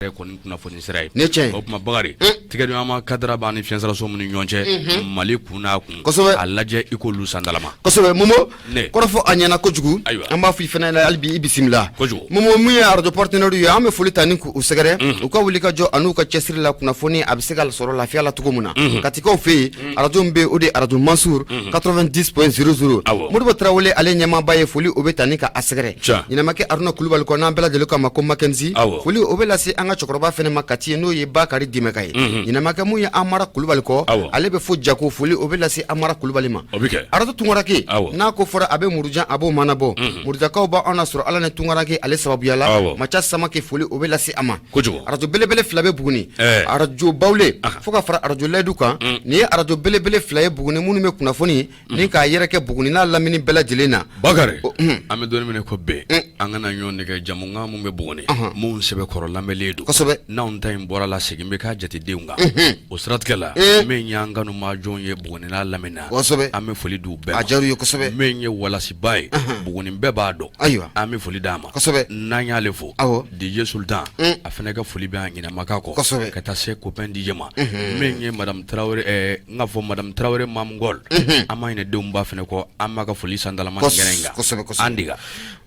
Yɛrɛ kɔni kunnafoni sira ye ne cɛ o tuma Bakari tigɛdiɲɔgɔnma kadara b'an ni fiɲɛsiraso min ni ɲɔgɔn cɛ Mali kun n'a kun kosɛbɛ a lajɛ i k'olu sandalama kosɛbɛ Momo Ne. Kɔrɔfɔ a ɲɛna kojugu. Ayiwa. An b'a fɔ i fana la hali bi i bisimila. Kojugu. Momo, mun ye arajo partenaire ye, an bɛ foli ta ni k'u sɛgɛrɛ, u ka wuli ka jɔ an'u ka cɛsiri la, kunnafoni a bɛ se ka sɔrɔ lafiya la cogo min na. Katikaw fɛ yen, arajo min bɛ yen, o de ye arajo Mansur 90.00. Modibo Tarawele, ale ɲɛmaaba ye, foli o bɛ ta ni ka a sɛgɛrɛ. Ɲɛnamakɛ Aruna Kulubali kɔ, n'an bɛɛ lajɛlen k'a ma ko Makenzi, foli o bɛ lase an ka cɛkɔrɔba fana ma Kati, n'o ye Bakari Dimɛka ye. Ɲɛnamakɛ mun ye Amara Kulubali kɔ, ale bɛ fo Jako, foli o bɛ lase Amara Kulubali ma. Arajo Tunkaranke, n'a ko fɔra a bɛ Murujan, a b'o manabɔ. Murujakaw b'anw nasɔrɔ Ala ni Tunkaranke ale sababuya la. Maca Samake, foli o bɛ lase a ma. Arajo belebele fila bɛ Buguni, arajo Bawule fo ka fara arajo Layidu kan. Nin ye arajo belebele fila ye Buguni minnu bɛ kunnafoni ni k'a yɛrɛ kɛ Buguni n'a lamini bɛɛ lajɛlen na. Bakari, an bɛ don min na ko bi, an kana ɲɔgɔn nɛgɛn. Jamukan min bɛ Buguni, minnu sɛbɛkɔrɔ lamɛnlen don kosɛbɛ, n'anw ta in bɔra la, segin bɛ k'a jatedenw kan. O siratigɛ la, min y'an kanuma jɔn ye Buguni n'a lamini na, an bɛ foli d'u bɛɛ ma. A diyara u ye kosɛbɛ. Min ye walasiba ye, Buguni bɛɛ b'a dɔn. Ayiwa. An bɛ foli d'a ma. N'an y'ale fo, DJ Sultan, a fana ka foli bɛ an ɲinɛmaka kɔ ka taa se copain DJ ma, min ye madame Tarawele, n k'a fɔ madame Tarawele Mamugol. An ma ɲinɛ denw ba fana kɔ, an b'a ka foli sandalama kɛnɛ in kan. Kosɛbɛ. An diga.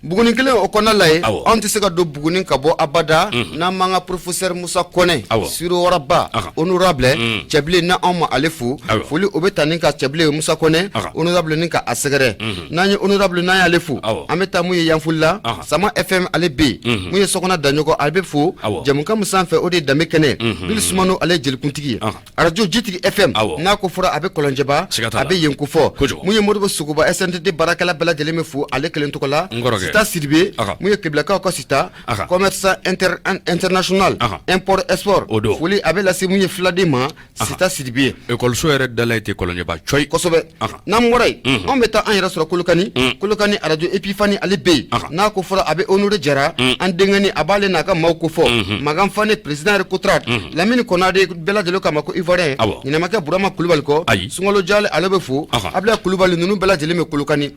Buguni kelen o kɔnɔna la yen, anw tɛ se ka don Buguni ka bɔ abada n'an m'an ka professeur Musa Kɔnɛ, Siro Waraba, honorable Cɛbilen, na anw ma ale fo. Foli o bɛ ta ni ka Cɛbilen Musa Kɔnɛ honorable ni ka a sɛgɛrɛ. N'an ye honorable, n'an y'ale fo, an bɛ taa mun ye Yanfolila, Sama FM, ale bɛ yen. Mun ye Sɔgɔna Daɲɔgɔ, ale bɛ fo. Jamukan min sanfɛ, o de ye Danbe Kɛnɛ. Bili Sumano, ale ye jelikuntigi ye. Arajo Jitigi FM, n'a ko fɔra a bɛ Kɔlɔnjɛba, a bɛ yen kofɔ. Mun ye Modibo Sogoba, SNTT baarakɛla bɛɛ lajɛlen bɛ fo ale kelen tɔgɔ la. Sita Sidibe, mun ye Kebilakaw ka Sita, commerçant international, import export, foli a bɛ lase mun ye filaden ma, Sita Sidibe. Ekɔliso yɛrɛ dala tɛ Kɔlɔnjɛba cɔyi. Kosɛbɛ. N'an bɔra yen, anw bɛ taa an yɛrɛ sɔrɔ Kolokani. Kolokani, arajo Epifani, ale bɛ yen. N'a ko fɔra a bɛ Honore Jara, an denkɛni, a b'ale n'a ka maaw kofɔ. Makan Fane, président Recotrade. Lamini Kɔnade, bɛɛ lajɛlen k'a ma ko Ivoirien. Ɲɛnamakɛ Burama Kulubali kɔ, Sunkalo Jale, ale bɛ fo. Abila Kulubali, ninnu bɛɛ lajɛlen bɛ Kolokani.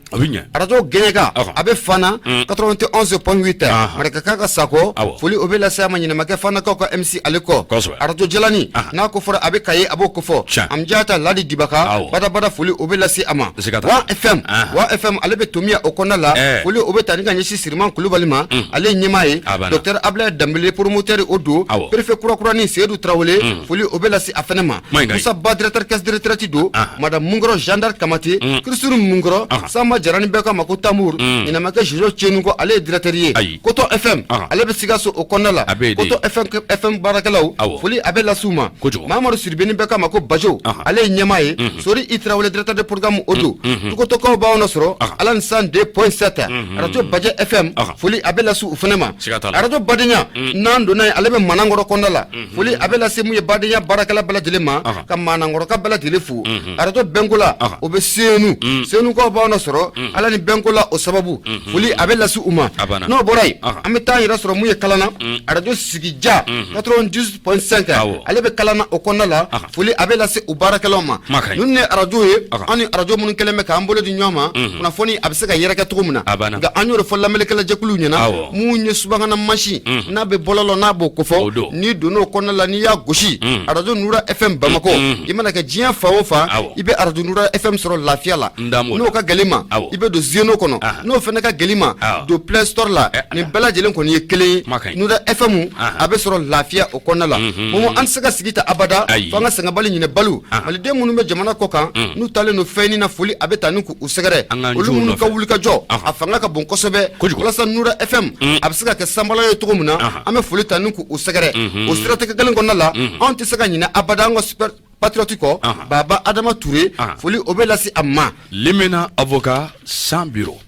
Arajo Gɛɲɛka, a bɛ Fana, 91.8. Marakakan ka Sakɔ, foli o bɛ lase a ma, ɲɛnamakɛ Fanakaw ka MC ale kɔ. Arajo Jalani, n'a ko fɔra a bɛ Kaye, a b'o kofɔ. Amjata Ladi Dibaka, badabada, foli o bɛ lase a ma. Wa FM, Wa FM, ale bɛ Tomiya o kɔnɔna la. Foli o bɛ ta ni ka ɲɛsin Siriman Kulubali ma, ale ye ɲɛmaa ye. Docteur Ablaye Danbele, promoteur o don. Préfet kurakurani Seyidu Tarawele, foli o bɛ lase a fana ma. Musa Ba, directeur caisse de retraite don. Madame Munkɔrɔ, Jeanne d'Arc Kamate, Christine Munkɔrɔ, Sanba Jara ni bɛɛ k'a ma ko Tambour. Ɲɛnamakɛ Jojo Cɛnukɔ, ale ye directeur ye. Koto FM, ale bɛ Sikaso o kɔnɔna la. Koto FM baarakɛlaw, foli a bɛ lase u ma. Mamadu Sidibe ni bɛɛ k'a ma ko Bajo, ale ye ɲɛmaa ye. Sori I Tarawele, directeur de programme o don. Tukotokaw b'anw nasɔrɔ Ala ni 102.7, arajo Bajɛ FM, foli a bɛ lase u fana ma. Arajo Badenya, n'an donna yen, ale bɛ Manankɔrɔ kɔnɔna la. Foli a bɛ lase mun ye Badenya baarakɛla bɛɛ lajɛlen ma, ka Manankɔrɔka bɛɛ lajɛlen fo. Arajo Bɛnkola, o bɛ Senu. Senukaw b'anw nasɔrɔ Ala ni Bɛnkola o sababu, foli a bɛ lase u ma. N'o bɔra yen, an bɛ taa an yɛrɛ sɔrɔ mun ye Kalana, arajo Sigija 98.5, ale bɛ Kalana o kɔnɔna la. Foli a bɛ lase u baarakɛlaw ma. Ninnu ye arajo ye, an ni arajo minnu kɛlen bɛ k'an bolo di ɲɔgɔn ma, kunnafoni a bɛ se ka yɛrɛkɛ cogo min na. Nka an y'o de fɔ lamɛnnikɛla jɛkuluw ɲɛna, mun ye subahana mansin n'a bɛ bɔlɔlɔ, n'a b'o kofɔ, n'i donna o kɔnɔna la, n'i y'a gosi arajo Nura FM Bamakɔ, i mana kɛ diɲɛ fan o fan, i bɛ arajo Nura FM sɔrɔ lafiya la. N'o ka gɛlɛn i ma, i bɛ don Zeno kɔnɔ. N'o fana ka gɛlɛn i ma, don Play Store la. Nin bɛɛ lajɛlen kɔni ye kelen ye, Nura FM a bɛ sɔrɔ lafiya o kɔnɔna la. Momo, an tɛ se ka sigi ta abada fo an ka sɛgɛnbali ɲinɛ balo. Maliden minnu bɛ jamana kɔ kan, n'u taalen don fɛn na, foli a bɛ taa ni k'u sɛgɛrɛ. Olu minnu ka wulikajɔ a fanga ka bon kosɛbɛ walasa Nura FM a bɛ se ka kɛ sanbala ye cogo min na, an bɛ foli ta ni k'u sɛgɛrɛ. O siratigɛ kelen kɔnɔna la, anw tɛ se ka ɲinɛ abada an ka super patriote kɔ, Baba Adama Ture, foli o bɛ lase a ma. Limina avocat sans bureau.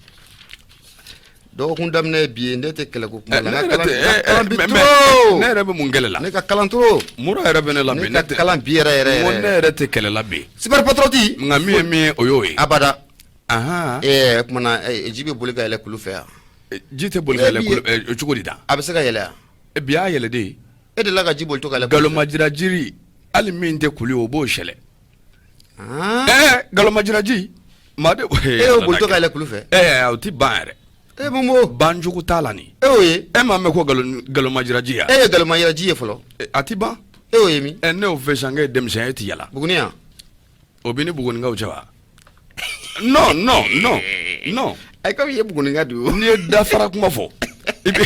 Dɔgɔkun daminɛ ye bi ye, ne tɛ kɛlɛ ko kuma la. Ne yɛrɛ bɛ mun kɛlɛ la? Ne ka kalan trop. Mura yɛrɛ bɛ ne la bi. Ne ka kalan bi yɛrɛ yɛrɛ. Ne yɛrɛ tɛ kɛlɛ la bi. Super patriote. Nka min ye min ye, o y'o ye. Abada. O tuma na ji bɛ boli ka yɛlɛ kulu fɛ yan. Ji tɛ boli ka yɛlɛ kulu cogo di da? A bɛ se ka yɛlɛ yan. Bi y'a yɛlɛ de. E delila ka ji boli to ka yɛlɛ? Galomajira jiri, hali min tɛ kulu ye, o b'o sɛlɛ. Galomajira ji maa de. E y'o boli to ka yɛlɛ kulu fɛ? O tɛ ban yɛrɛ. E Momo, banjugu t'a la nin. E y'o ye. E m'a mɛn ko nkalonmajiraji ya? E ye nkalonmajiraji ye fɔlɔ. A ti ban. E y'o ye min? Ɛ, ne y'o fɛ sisan k'e ye denmisɛn, e ti yala. Buguni yan. O b'i ni Bugunikaw cɛ wa? Non, non, non, non. Ayi, komi i ye Bugunika don. N'i ye dafara kuma fɔ, i bɛ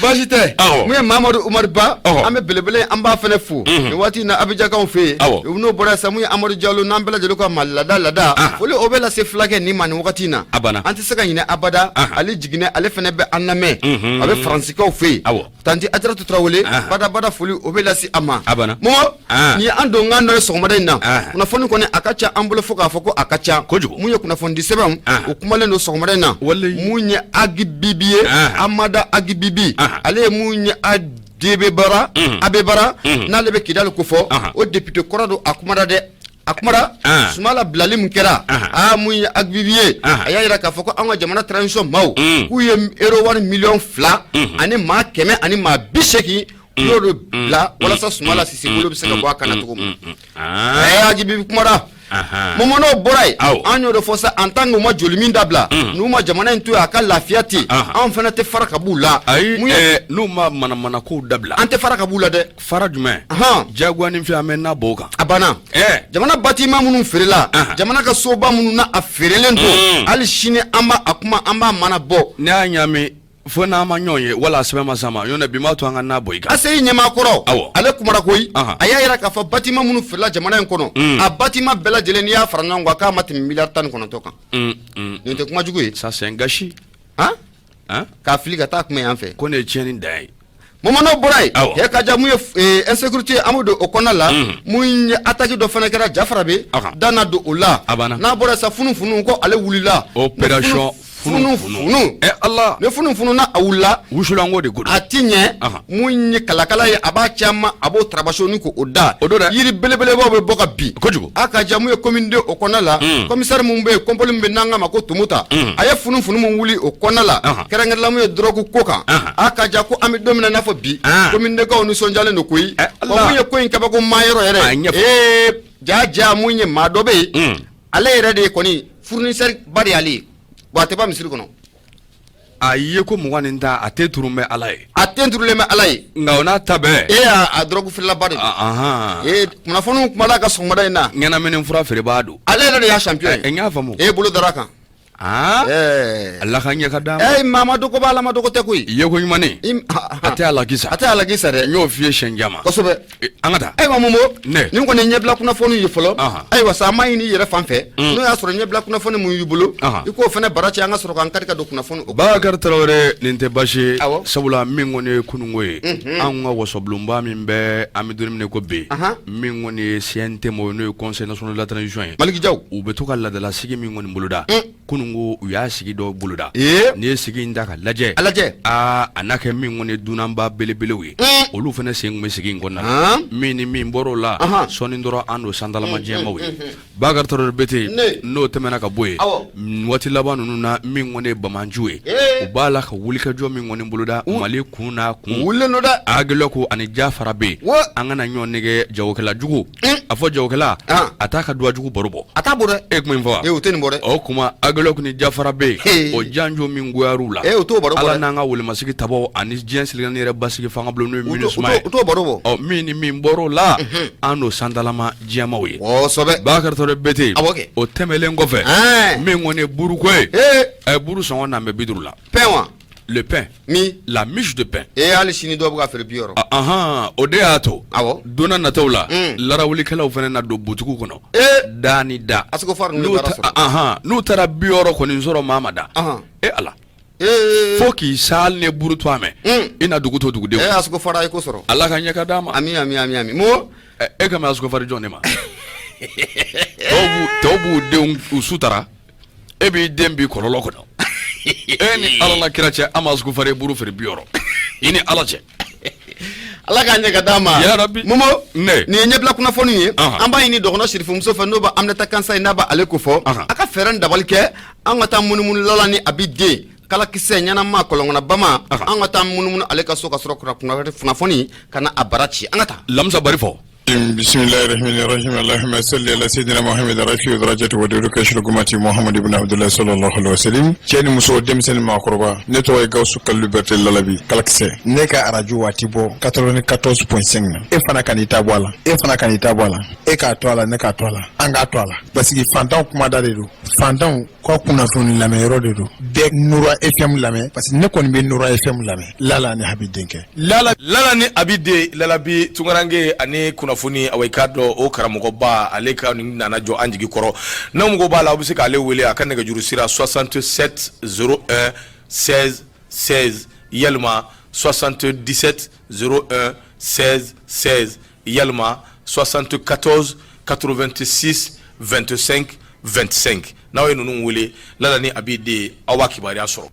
Baasi tɛ. Awɔ. Mun ye Mamadu Umaru Ba, Ɔhɔ. an bɛ belebele, an b'a fana fo nin waati in na Abijankaw fɛ yen. Awɔ. N'o bɔra sisan, mun ye Amadu Jalo, n'an bɛɛ lajɛlen ka ma laada laada, foli o bɛ lase fulakɛ nin ma nin wagati in na. A banna. An tɛ se ka ɲinɛ abada. Ale jiginɛ, ale fana bɛ an lamɛn, a bɛ Faransikaw fɛ yen. Tanti Ajaratu Tarawele, badabada foli o bɛ lase a ma. A banna. Momo, nin ye an donkan dɔ ye sɔgɔmada in na. Kunnafoni kɔni a ka ca an bolo fo k'a fɔ ko a ka ca kojugu. Mun ye kunnafonidi sɛbɛnw, o kumalen don sɔgɔmada in na. Walayi. Mun ye Agi Bibi ye, Amada Agi Bibi, ale ye mun ye ADB bara, AB bara, n'ale bɛ Kidali kofɔ, o député kɔrɔ don. A kumara dɛ, a kumara Sumala bilali min kɛra. Aa, mun ye Agi Bibi ye, a y'a jira k'a fɔ ko an ka jamana transition maaw k'u ye euro wari 2 miliyɔn ani maa kɛmɛ ani maa 80, u y'o de bila walasa Sumala Sise bolo bɛ se ka bɔ a kan na cogo min. Ɛɛ, Agi Bibi kumara. Momo, n'o bɔra yen, an y'o de fɔ sa, en tant que u ma joli min dabila, n'u ma jamana in to yen a ka lafiya ten, anw fana tɛ fara ka b'u la. Ayi. Mun ye N'u ma manamana kow dabila, an tɛ fara ka b'u la dɛ. Fara jumɛn? Jagoya ni fɛn, an bɛ na bɔ o kan. A banna. Jamana bâtiment minnu feerela, jamana ka soba minnu na a feerelen don, hali sini an b'a a kuma, an b'a mana bɔ. N'i y'a ɲaami fo n'an ma ɲɔgɔn ye wala sɛbɛn ma s'a ma, ɲɔntɛ bi m'a to an ka na bɔ i kan. ACI ɲɛmaa kɔrɔ, ale kumara koyi. A y'a yira k'a fɔ bâtiment minnu feerela jamana in kɔnɔ, a bâtiment bɛɛ lajɛlen, n'i y'a fara ɲɔgɔn kan, k'a ma tɛmɛ miliyari 19 kan. Nin tɛ kuma jugu ye. Ça, c'est un gâchis. Han. Hein? K'a fili ka taa kunbɛn yan fɛ. Ko ne ye tiɲɛni dan ye. Momo, n'o bɔra yen, cɛ ka ja, mun ye insécurité, an b'o don o kɔnɔna la. Mun ye attaque dɔ fana kɛra Jafarabe, da na don o la. A banna. N'a bɔra sa, funufunu ko ale wulila. Opération funu funu. Ɛ Ala. Ne funufunu na, a wulila. Wusulanko de ko don. A ti ɲɛ. Mun ye kalakala ye, a b'a caman, a b'o tarabaso ni k'o da. O don dɛ. Yiri belebelebaw bɛ bɔ ka bin. Kojugu. A ka ja, mun ye commune 2 o kɔnɔna la, commissaire mun bɛ yen, Kɔnpoli min bɛ n'an k'a ma ko Tumuta, a ye funufunu mun wuli o kɔnɔna la, kɛrɛnkɛrɛnla mun ye drogue ko kan. A ka ja, ko an bɛ don min na i n'a fɔ bi, commune 2 kaw nisɔndiyalen don koyi. Ala. Mun ye ko in kabako maa yɔrɔ yɛrɛ. A ɲɛfɔ. Ee, ja ja, mun ye maa dɔ bɛ yen, ale yɛrɛ de ye kɔni fournisseur ba de y'ale ye, wa a tɛ ban misiri kɔnɔ. A ye ko 20 nin ta, a tɛ turun bɛ Ala ye. A tɛ turulen bɛ Ala ye. Nka o n'a ta bɛɛ. E y'a a drogue feerelaba de don. Ee, kunnafoniw kumala a ka sɔgɔmada in na. Ɲɛnamini fura feerebaa don. Ale yɛrɛ de y'a champion ye. N y'a faamu. E bolo dara a kan. Aa. Ɛɛ. Ala ka ɲɛ ka d'a ma. Ee, maa ma dɔgɔ b'a la, ma dɔgɔ tɛ koyi. Ye ko ɲumanni. A tɛ a lakisa. A tɛ a lakisa dɛ. N y'o f'i ye siɲɛ caman. Kosɛbɛ. An ka taa. Ayiwa Momo, Ne. nin kɔni ye ɲɛbila kunnafoniw ye fɔlɔ. Ayiwa sa, an b'a ɲini i yɛrɛ fan fɛ, n'o y'a sɔrɔ ɲɛbila kunnafoni mun y'i bolo, i k'o fana bara cɛ, an ka sɔrɔ k'an kari ka don kunnafoni o. Bakari Tarawele, nin tɛ baasi ye. Awɔ. Sabula min kɔni ye kununko ye, anw ka wasabulonba min bɛ, an bɛ don min na ko bi, min kɔni ye CNT mɔgɔw ye, n'o ye Conseil national de la transition ye. Maliki Jaw. U bɛ to ka laadalasigi min kɔni boloda. Kununko u y'a sigi dɔ boloda. N'i ye sigi in ta ka lajɛ. A lajɛ. Aa, a n'a kɛ min kɔni ye dunanba belebelew ye. Olu fana sen tun bɛ sigi in kɔnɔna na. Min ni min bɔr'o la, sɔɔni dɔrɔn an don santalama jɛmaw ye. Bakari Tarawele Bete, n'o tɛmɛna ka bɔ yen, waati laban ninnu na, min kɔni ye banbaanciw ye, u b'a la ka wulikajɔ min kɔni boloda Mali kun n'a kun. U wulilen don dɛ. Aguelhok ani Diafarabé. An kana ɲɔgɔn nɛgɛ, jagokɛla jugu. A fɔ jagokɛla, a t'a ka duwa jugu baro bɔ. A t'a bɔ dɛ. E kuma in fɔ wa? Ee, o tɛ nin bɔ dɛ. O kuma Aguelhok ni Diafarabé, o janjo min goyar'u la. Ee, o t'o baro bɔ dɛ. Ala n'an ka welemasigi tabaw ani diɲɛ seleke naani yɛrɛ basigi fanga bulon n'o ye MINUSMA ye. U t'o baro bɔ. Ɔ, min ni min bɔr'o la, an n'o santalama jɛmaw ye. Kosɛbɛ. Bakari Tarawele Bete. Awɔ kɛ. O tɛmɛlen kɔfɛ, min kɔni ye buruko ye. Ɛ, buru sɔngɔ n'an bɛ 50 la. Pain wa? Le pain. Min? La miche de pain. Ee, hali sini dɔw bɛ ka feere 60. Ahan, o de y'a to. Awɔ. Don n'a nataw la, larawulikɛlaw fana na don butigiw kɔnɔ. Da ni da. Asiko fari ninnu ye baara sɔrɔ. Ahan, n'u taara 60 kɔni sɔrɔ maa ma da. E Ala. Fo k'i sa, hali ni buru to a mɛn. I na dugu to dugudenw. Ee, Asiko fara ye ko sɔrɔ. Ala ka ɲɛ ka d'a ma. Ami ami ami ami. Mo. E ka mɛn Asiko fari jɔn de ma? Tɔw b'u denw u sutara. E b'i den bi kɔlɔlɔ kɔnɔ. E ni Ala la kira cɛ, an ma Asiko fari buru feere 60. I ni Ala cɛ. Ala k'a ɲɛ ka d'a ma. Ya Rabbi. Momo. Ne. Nin ye ɲɛbila kunnafoni ye. An b'a ɲini dɔgɔnɔ sirifumuso fɛ, n'o bɛ Aminata Kansa ye, n'a bɛ ale ko fɔ. A ka fɛɛrɛ ni dabali kɛ, an ka taa munumunu lala ni a bi den kalakisɛ ɲɛnama kɔlɔnkɔnɔ bama, an ka taa munumunu ale ka so ka sɔrɔ kunnafoni ka na a bara ci, an ka taa. Lamisa bari fɔ. Bismillahirrahmanirrahim Allahumma salli ala sayyidina Muhammad rafi'u darajati wa duru kashru gumati Muhammad ibn Abdullah sallallahu alaihi wasallam cɛ ni muso denmisɛnnin maakɔrɔba ne tɔgɔ ye Gawusu Kalilu Berete Lalabi Kalakisɛ ne ka arajo waati bɔ 94.5 na e fana kan'i ta bɔ a la e fana kan'i ta bɔ a la e k'a to a la ne k'a to a la an k'a to a la parce que fantanw kumada de don fantanw ka kunnafoni lamɛnyɔrɔ de don bɛɛ Nura FM lamɛn parce que ne kɔni bɛ Nura FM lamɛn Lala ni Habi denkɛ Lala Lala ni Abi den Lalabi tunkaranke ani kunnafoni awa i k'a dɔn o karamɔgɔba ale ka nin nana jɔ an jigi kɔrɔ n'aw mago b'a la aw bɛ se k'ale wele a ka nɛgɛjuru sira 67 01 16 16 yalima 77 01 16 16 yalima 74 86 25 25 n'aw ye ninnu wele Lala ni Abi den aw b'a kibaruya sɔrɔ.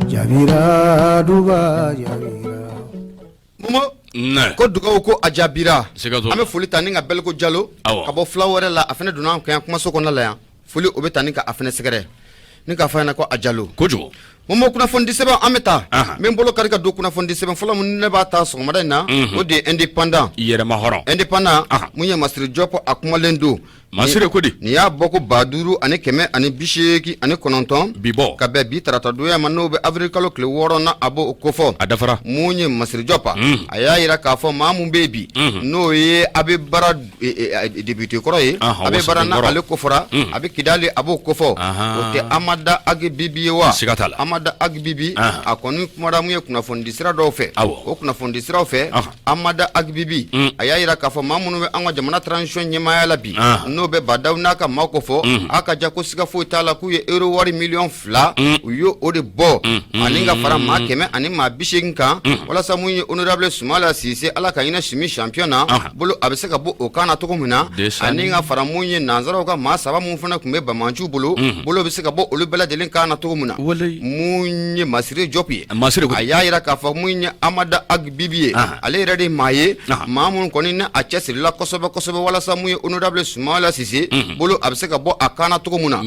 Jabira duba jabira Momo ko dugawu ko a jaabira an bɛ foli ta ni ka Bɛliko Jalo ka bɔ fula wɛrɛ la a fana donna an kan yan kumaso kɔnɔna la yan foli o bɛ ta ni ka a fana sɛgɛrɛ ni k'a fɔ a ɲɛna ko a Jalo kojugu Momo kunnafonidi sɛbɛn an bɛ taa n bɛ n bolo kari ka don kunnafonidi sɛbɛn fɔlɔ min ne b'a ta sɔgɔmada in na o de ye indépendant yɛrɛmahɔrɔn indépendant mun ye Masire Jɔp a kumalen don Masire ko di nin y'a bɔ ko 5989 bi bɔ ka bɛn bi taratadonya ma n'o bɛ avril kalo tile 6 na a b'o kofɔ a dafara mun ye Masire Jɔp a y'a jira k'a fɔ maa min bɛ yen bi n'o ye Abbé Bara député kɔrɔ ye Abbé Bara n'ale kofɔra a bɛ Kidali a b'o kofɔ o tɛ Amada Ag Bibi ye wa siga t'a la Amada Ag Bibi a kɔni kumara mun ye kunnafonidi sira dɔw fɛ o kunnafonidi siraw fɛ Amada Ag Bibi a y'a jira k'a fɔ maa minnu bɛ an ka jamana transition ɲɛmaaya la bi n'o bɛ Bah N'Daw n'a ka maaw kofɔ a ka ja ko siga foyi t'a la k'u ye euro wari miliyɔn 2 u ye o de bɔ ani ka fara maa 180 kan walasa mun ye honorable Sumala Sise Ala ka hinɛ Simi champion na bolo a bɛ se ka bɔ o kan na cogo min na ani ka fara mun ye nansaraw ka maa saba min fana tun bɛ banbaanciw bolo bolo bɛ se ka bɔ olu bɛɛ lajɛlen kan na cogo min na mun ye Masire Jɔp ye a y'a jira k'a fɔ mun ye Amada Ag Bibi ye ale yɛrɛ de maa ye maa minnu kɔni ni a cɛsirila kosɛbɛ kosɛbɛ walasa mun ye honorable Sumala Sise bolo a bɛ se ka bɔ a kan na cogo min na o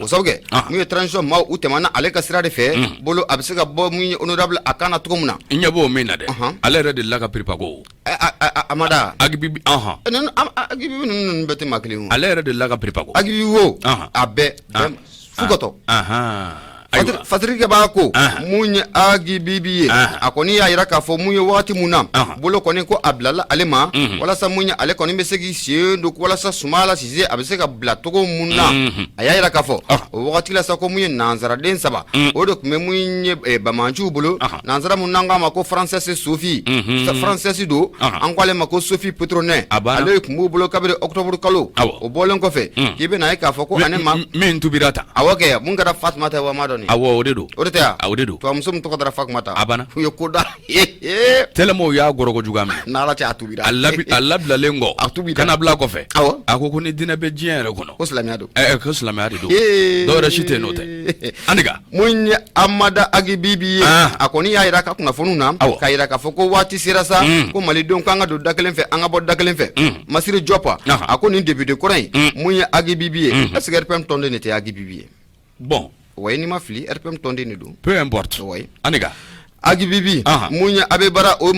sabu kɛ mun ye transition maaw u tɛmɛna ale ka sira de fɛ bolo a bɛ se ka bɔ mun ye honorable a kan na cogo min na i ɲɛ b'o min na dɛ ale yɛrɛ delila ka piripago Amada Ag Bibi Ag Bibi ninnu bɛɛ tɛ maa kelen ye ale yɛrɛ delila ka piripago Ag Bibi wo a bɛɛ fukatɔ Fasirikɛbaa ko mun ye Ag Bibi ye a kɔni y'a jira k'a fɔ mun ye waati mun na bolo kɔni ko a bilala ale ma walasa mun ye ale kɔni bɛ se k'i sen don walasa Sumala Sise a bɛ se ka bila cogo mun na a y'a jira k'a fɔ o wagati la sa ko mun ye nansaraden saba o de tun bɛ mun ye banbaanciw bolo nansara mun n'an k'a ma ko Française Sophie Française don an ko ale ma ko Sophie Pétronin ale tun b'u bolo kabini octobre kalo o bɔlen kɔfɛ k'i bɛna ye k'a fɔ ko ani ma min tubira ta awɔ kɛ mun kɛra Fatumata wa ma dɔn awɔ o de don o de tɛ yan o de don tubabumuso min tɔgɔ dara Fatumata a banna u ye ko da tellement u y'a gɔrɔgɔ juguya minɛ n'Ala cɛ a tubira a labilalen kɔ a tubira ka na bila kɔfɛ awɔ a ko ko ni diinɛ bɛ diɲɛ yɛrɛ kɔnɔ ko silamɛya don ko silamɛya de don dɔwɛrɛ si tɛ n'o tɛ an mun ye Amada Ag Bibi ye a kɔni y'a jira ka kunnafoniw na k'a jira k'a fɔ ko waati sera sa ko malidenw k'an ka don da kelen fɛ an ka bɔ da kelen fɛ Masire Jɔp a ko nin député kɔrɔ in mun ye Ag Bibi ye est-ce que RPM tɔnden de tɛ Ag Bibi ye bon wa ni ma fili RPM tɔnden de don peu importe oui an Ag Bibi mun ye Abbé Bara o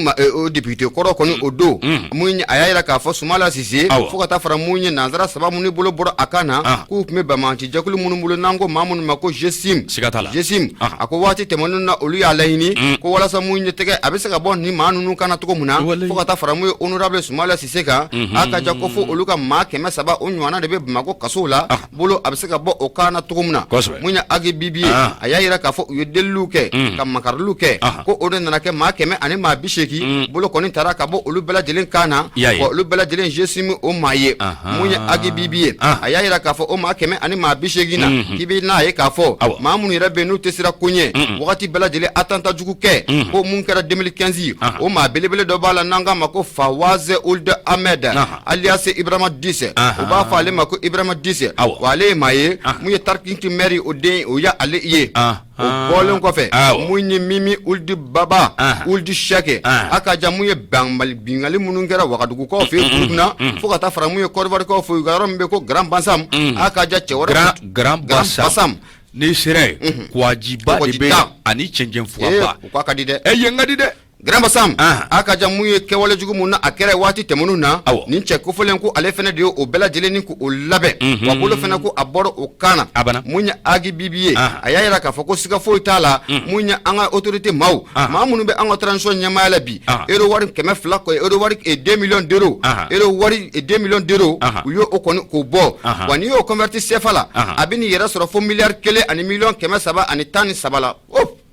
député kɔrɔ kɔni o don mun ye a y'a jira k'a fɔ Sumala Sise fo ka taa fara mun ye nansara saba minnu bolo bɔra a kan na k'u tun bɛ banbaanci jɛkulu minnu bolo n'an ko maa minnu ma ko GSIM GSIM a ko waati tɛmɛnen na olu y'a laɲini ko walasa mun ye tɛgɛ a bɛ se ka bɔ nin maa ninnu kan na cogo min na fo ka taa fara mun ye honorable Sumala Sise kan a ka ja ko fo olu ka maa 300 o ɲɔgɔnna de bɛ Bamakɔ kasow la bolo a bɛ se ka bɔ o kan na cogo min na mun ye Ag Bibi ye a y'a jira k'a fɔ u ye deliliw kɛ ka makariliw kɛ Ko o de nana kɛ maa 180 bolo kɔni taara ka bɔ olu bɛɛ lajɛlen kan na, wa olu bɛɛ lajɛlen GSIM o maa ye mun ye Ag Bibi ye. A y'a jira k'a fɔ o maa 180 na, k'i bɛ n'a ye k'a fɔ maa minnu yɛrɛ bɛ yen n'u tɛ siran ko ɲɛ, wagati bɛɛ lajɛlen attentat jugu kɛ, ko mun kɛra 2015, o maa belebele dɔ b'a la n'an k'a ma ko Fawaz Ould Ahmed alias Ibrahima Disse. U b'a fɔ ale ma ko Ibrahima Disse, wa ale ye maa ye mun ye Tarkinti maire, o den o ye ale ye. O bɔlen kɔfɛ, mun ye Mimi Ould Baba Ould Cheikh, a ka ja mun ye banbali binkanni minnu kɛra Wagadugukaw fɛ yen, Burukina, fo ka taa fara mun ye Kɔdiwarikaw fɛ yen, u ka yɔrɔ min bɛ ko Grand Bassam, a ka ja cɛ wɛrɛ Grand Bassam, n'i sera yen, kwajiba de bɛ yen ani cɛncɛn fugaba. U k'a ka di dɛ. E, yen ka di dɛ. Grand Bassam, a ka ja mun ye kɛwale jugu mun na a kɛra waati tɛmɛnenw na, nin cɛ kofɔlen ko ale fana de ye o bɛɛ lajɛlen ni k'o labɛn, wa bolo fana ko a bɔra o kan na. Mun ye Ag Bibi ye, a y'a jira k'a fɔ ko siga foyi t'a la, mun ye an ka autorité maaw, maa minnu bɛ an ka transition ɲɛmaaya la bi, euro wari 200 kɔ, euro wari 2 millions d'euros, euro wari 2 millions d'euros, u y'o kɔni k'o bɔ. Wa n'i y'o converti CFA la, a bɛ n'i yɛrɛ sɔrɔ fo miliyari 1 ani miliyɔn 313 la.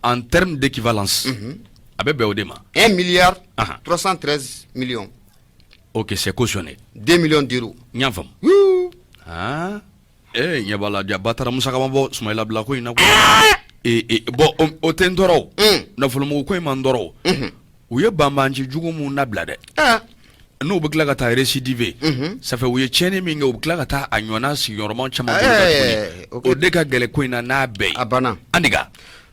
En termes d'équivalence, a bɛ bɛn o de ma. 1 milliard 313 millions. Ok, c'est cautionné. 2 millions d'euros. N y'a faamu. Ah, eh, ɲɛ b'a la ja, ba taara musaka ma bɔ Sumayila bila ko in na koyi. Ee, bon, o tɛ n tɔɔrɔ o. Nafolomugu ko in ma n tɔɔrɔ o. U ye banbanci jugu mun labila dɛ, n'u bɛ tila ka taa récidiver, ça fait u ye tiɲɛni min kɛ, u bɛ tila ka taa a ɲɔgɔnna sigiyɔrɔma caman boloda tuguni. O de ka gɛlɛn ko in na n'a bɛɛ ye. A banna. Andiga.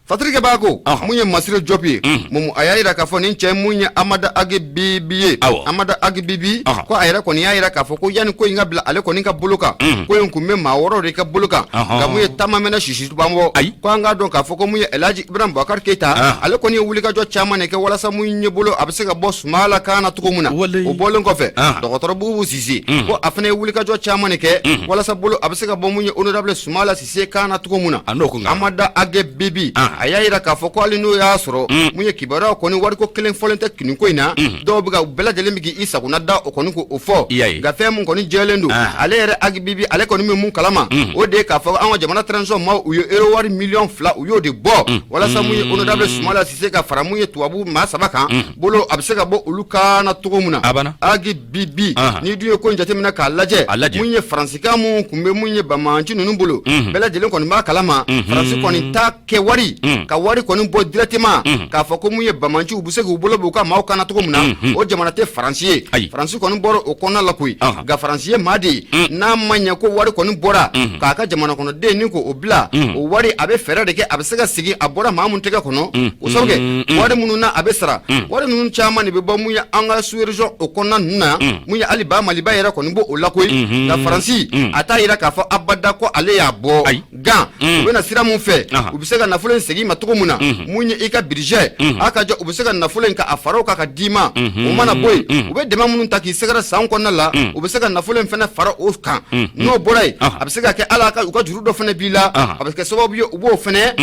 Fasirikɛbaa ko, mun ye Masire Jɔp ye, Mumu, a y'a jira k'a fɔ nin cɛ mun ye Amada Ag Bibi ye, Amada Ag Bibi, ko a yɛrɛ kɔni y'a jira k'a fɔ ko yanni ko in ka bila ale kɔni ka bolo kan, ko in tun bɛ maa wɔɔrɔ de ka bolo kan. Nka mun ye taama mɛnɛ sisi bɔ, ko an k'a dɔn k'a fɔ ko mun ye Elhaji Ibrahim Boubacar Keita, ale kɔni ye wulikajɔ caman de kɛ walasa mun ye bolo a bɛ se ka bɔ Sumala kan na cogo min na. O bɔlen kɔfɛ, dɔgɔtɔrɔ Bubu Sise, ko a fana ye wulikajɔ caman de kɛ walasa bolo a bɛ se ka bɔ mun ye honorable Sumala Sise kan na cogo min na. Amada Ag Bibi, a y'a jira k'a fɔ ko hali n'o y'a sɔrɔ mun ye kibaruya kɔni wariko kelen fɔlen tɛ nin ko in na, dɔw bɛ ka bɛɛ lajɛlen bɛ k'i sagona da o kɔni k'o fɔ. Nka fɛn mun kɔni jɛlen don, ale yɛrɛ Ag Bibi, ale kɔni bɛ mun kalama, o de ye k'a fɔ an ka jamana transition maaw, u ye euro wari miliyɔn 2, u y'o de bɔ walasa mun ye honorable Sumala Sise ka fara mun ye tubabu maa saba kan, bolo a bɛ se ka bɔ olu kan na cogo min na. Ag Bibi, n'i dun ye ko in jateminɛ k'a lajɛ, mun ye faransikan mun tun bɛ mun ye banbaanci ninnu bolo, bɛɛ lajɛlen kɔni b'a kalama, Faransi kɔni t'a kɛ wari ka wari kɔni bɔ directement k'a fɔ ko mun ye banbaanciw u bɛ se k'u bolo b'u ka maaw kan na cogo min na. O jamana tɛ Faransi ye. Faransi kɔni bɔra o kɔnɔna la koyi. Nka Faransi ye maa de ye, n'a ma ɲɛ ko wari kɔni bɔra k'a ka jamana kɔnɔden ni k'o bila, o wari a bɛ fɛɛrɛ de kɛ a bɛ se ka segin a bɔra maa mun tɛgɛ kɔnɔ. O sababu kɛ wari minnu na a bɛ sara, wari ninnu caman de bɛ bɔ mun ye an ka sous région o kɔnɔna ninnu na, mun ye hali ba Maliba yɛrɛ kɔni b'o la koyi. Nka Faransi a t'a yira k'a fɔ abada ko ale y'a bɔ gan. U bɛna sira mun fɛ, u bɛ se ka nafolo in segin i ma cogo min na, mun ye i ka budget a ka jɔ, u bɛ se ka nafolo in ka a fara o kan ka d'i ma. O mana bɔ yen, u bɛ dɛmɛ minnu ta k'i sɛgɛrɛ san kɔnɔna la, u bɛ se ka nafolo in fana fara o kan. N'o bɔra yen, a bɛ se ka kɛ ala ka u ka juru dɔ fana b'i la, a bɛ kɛ sababu ye u b'o fana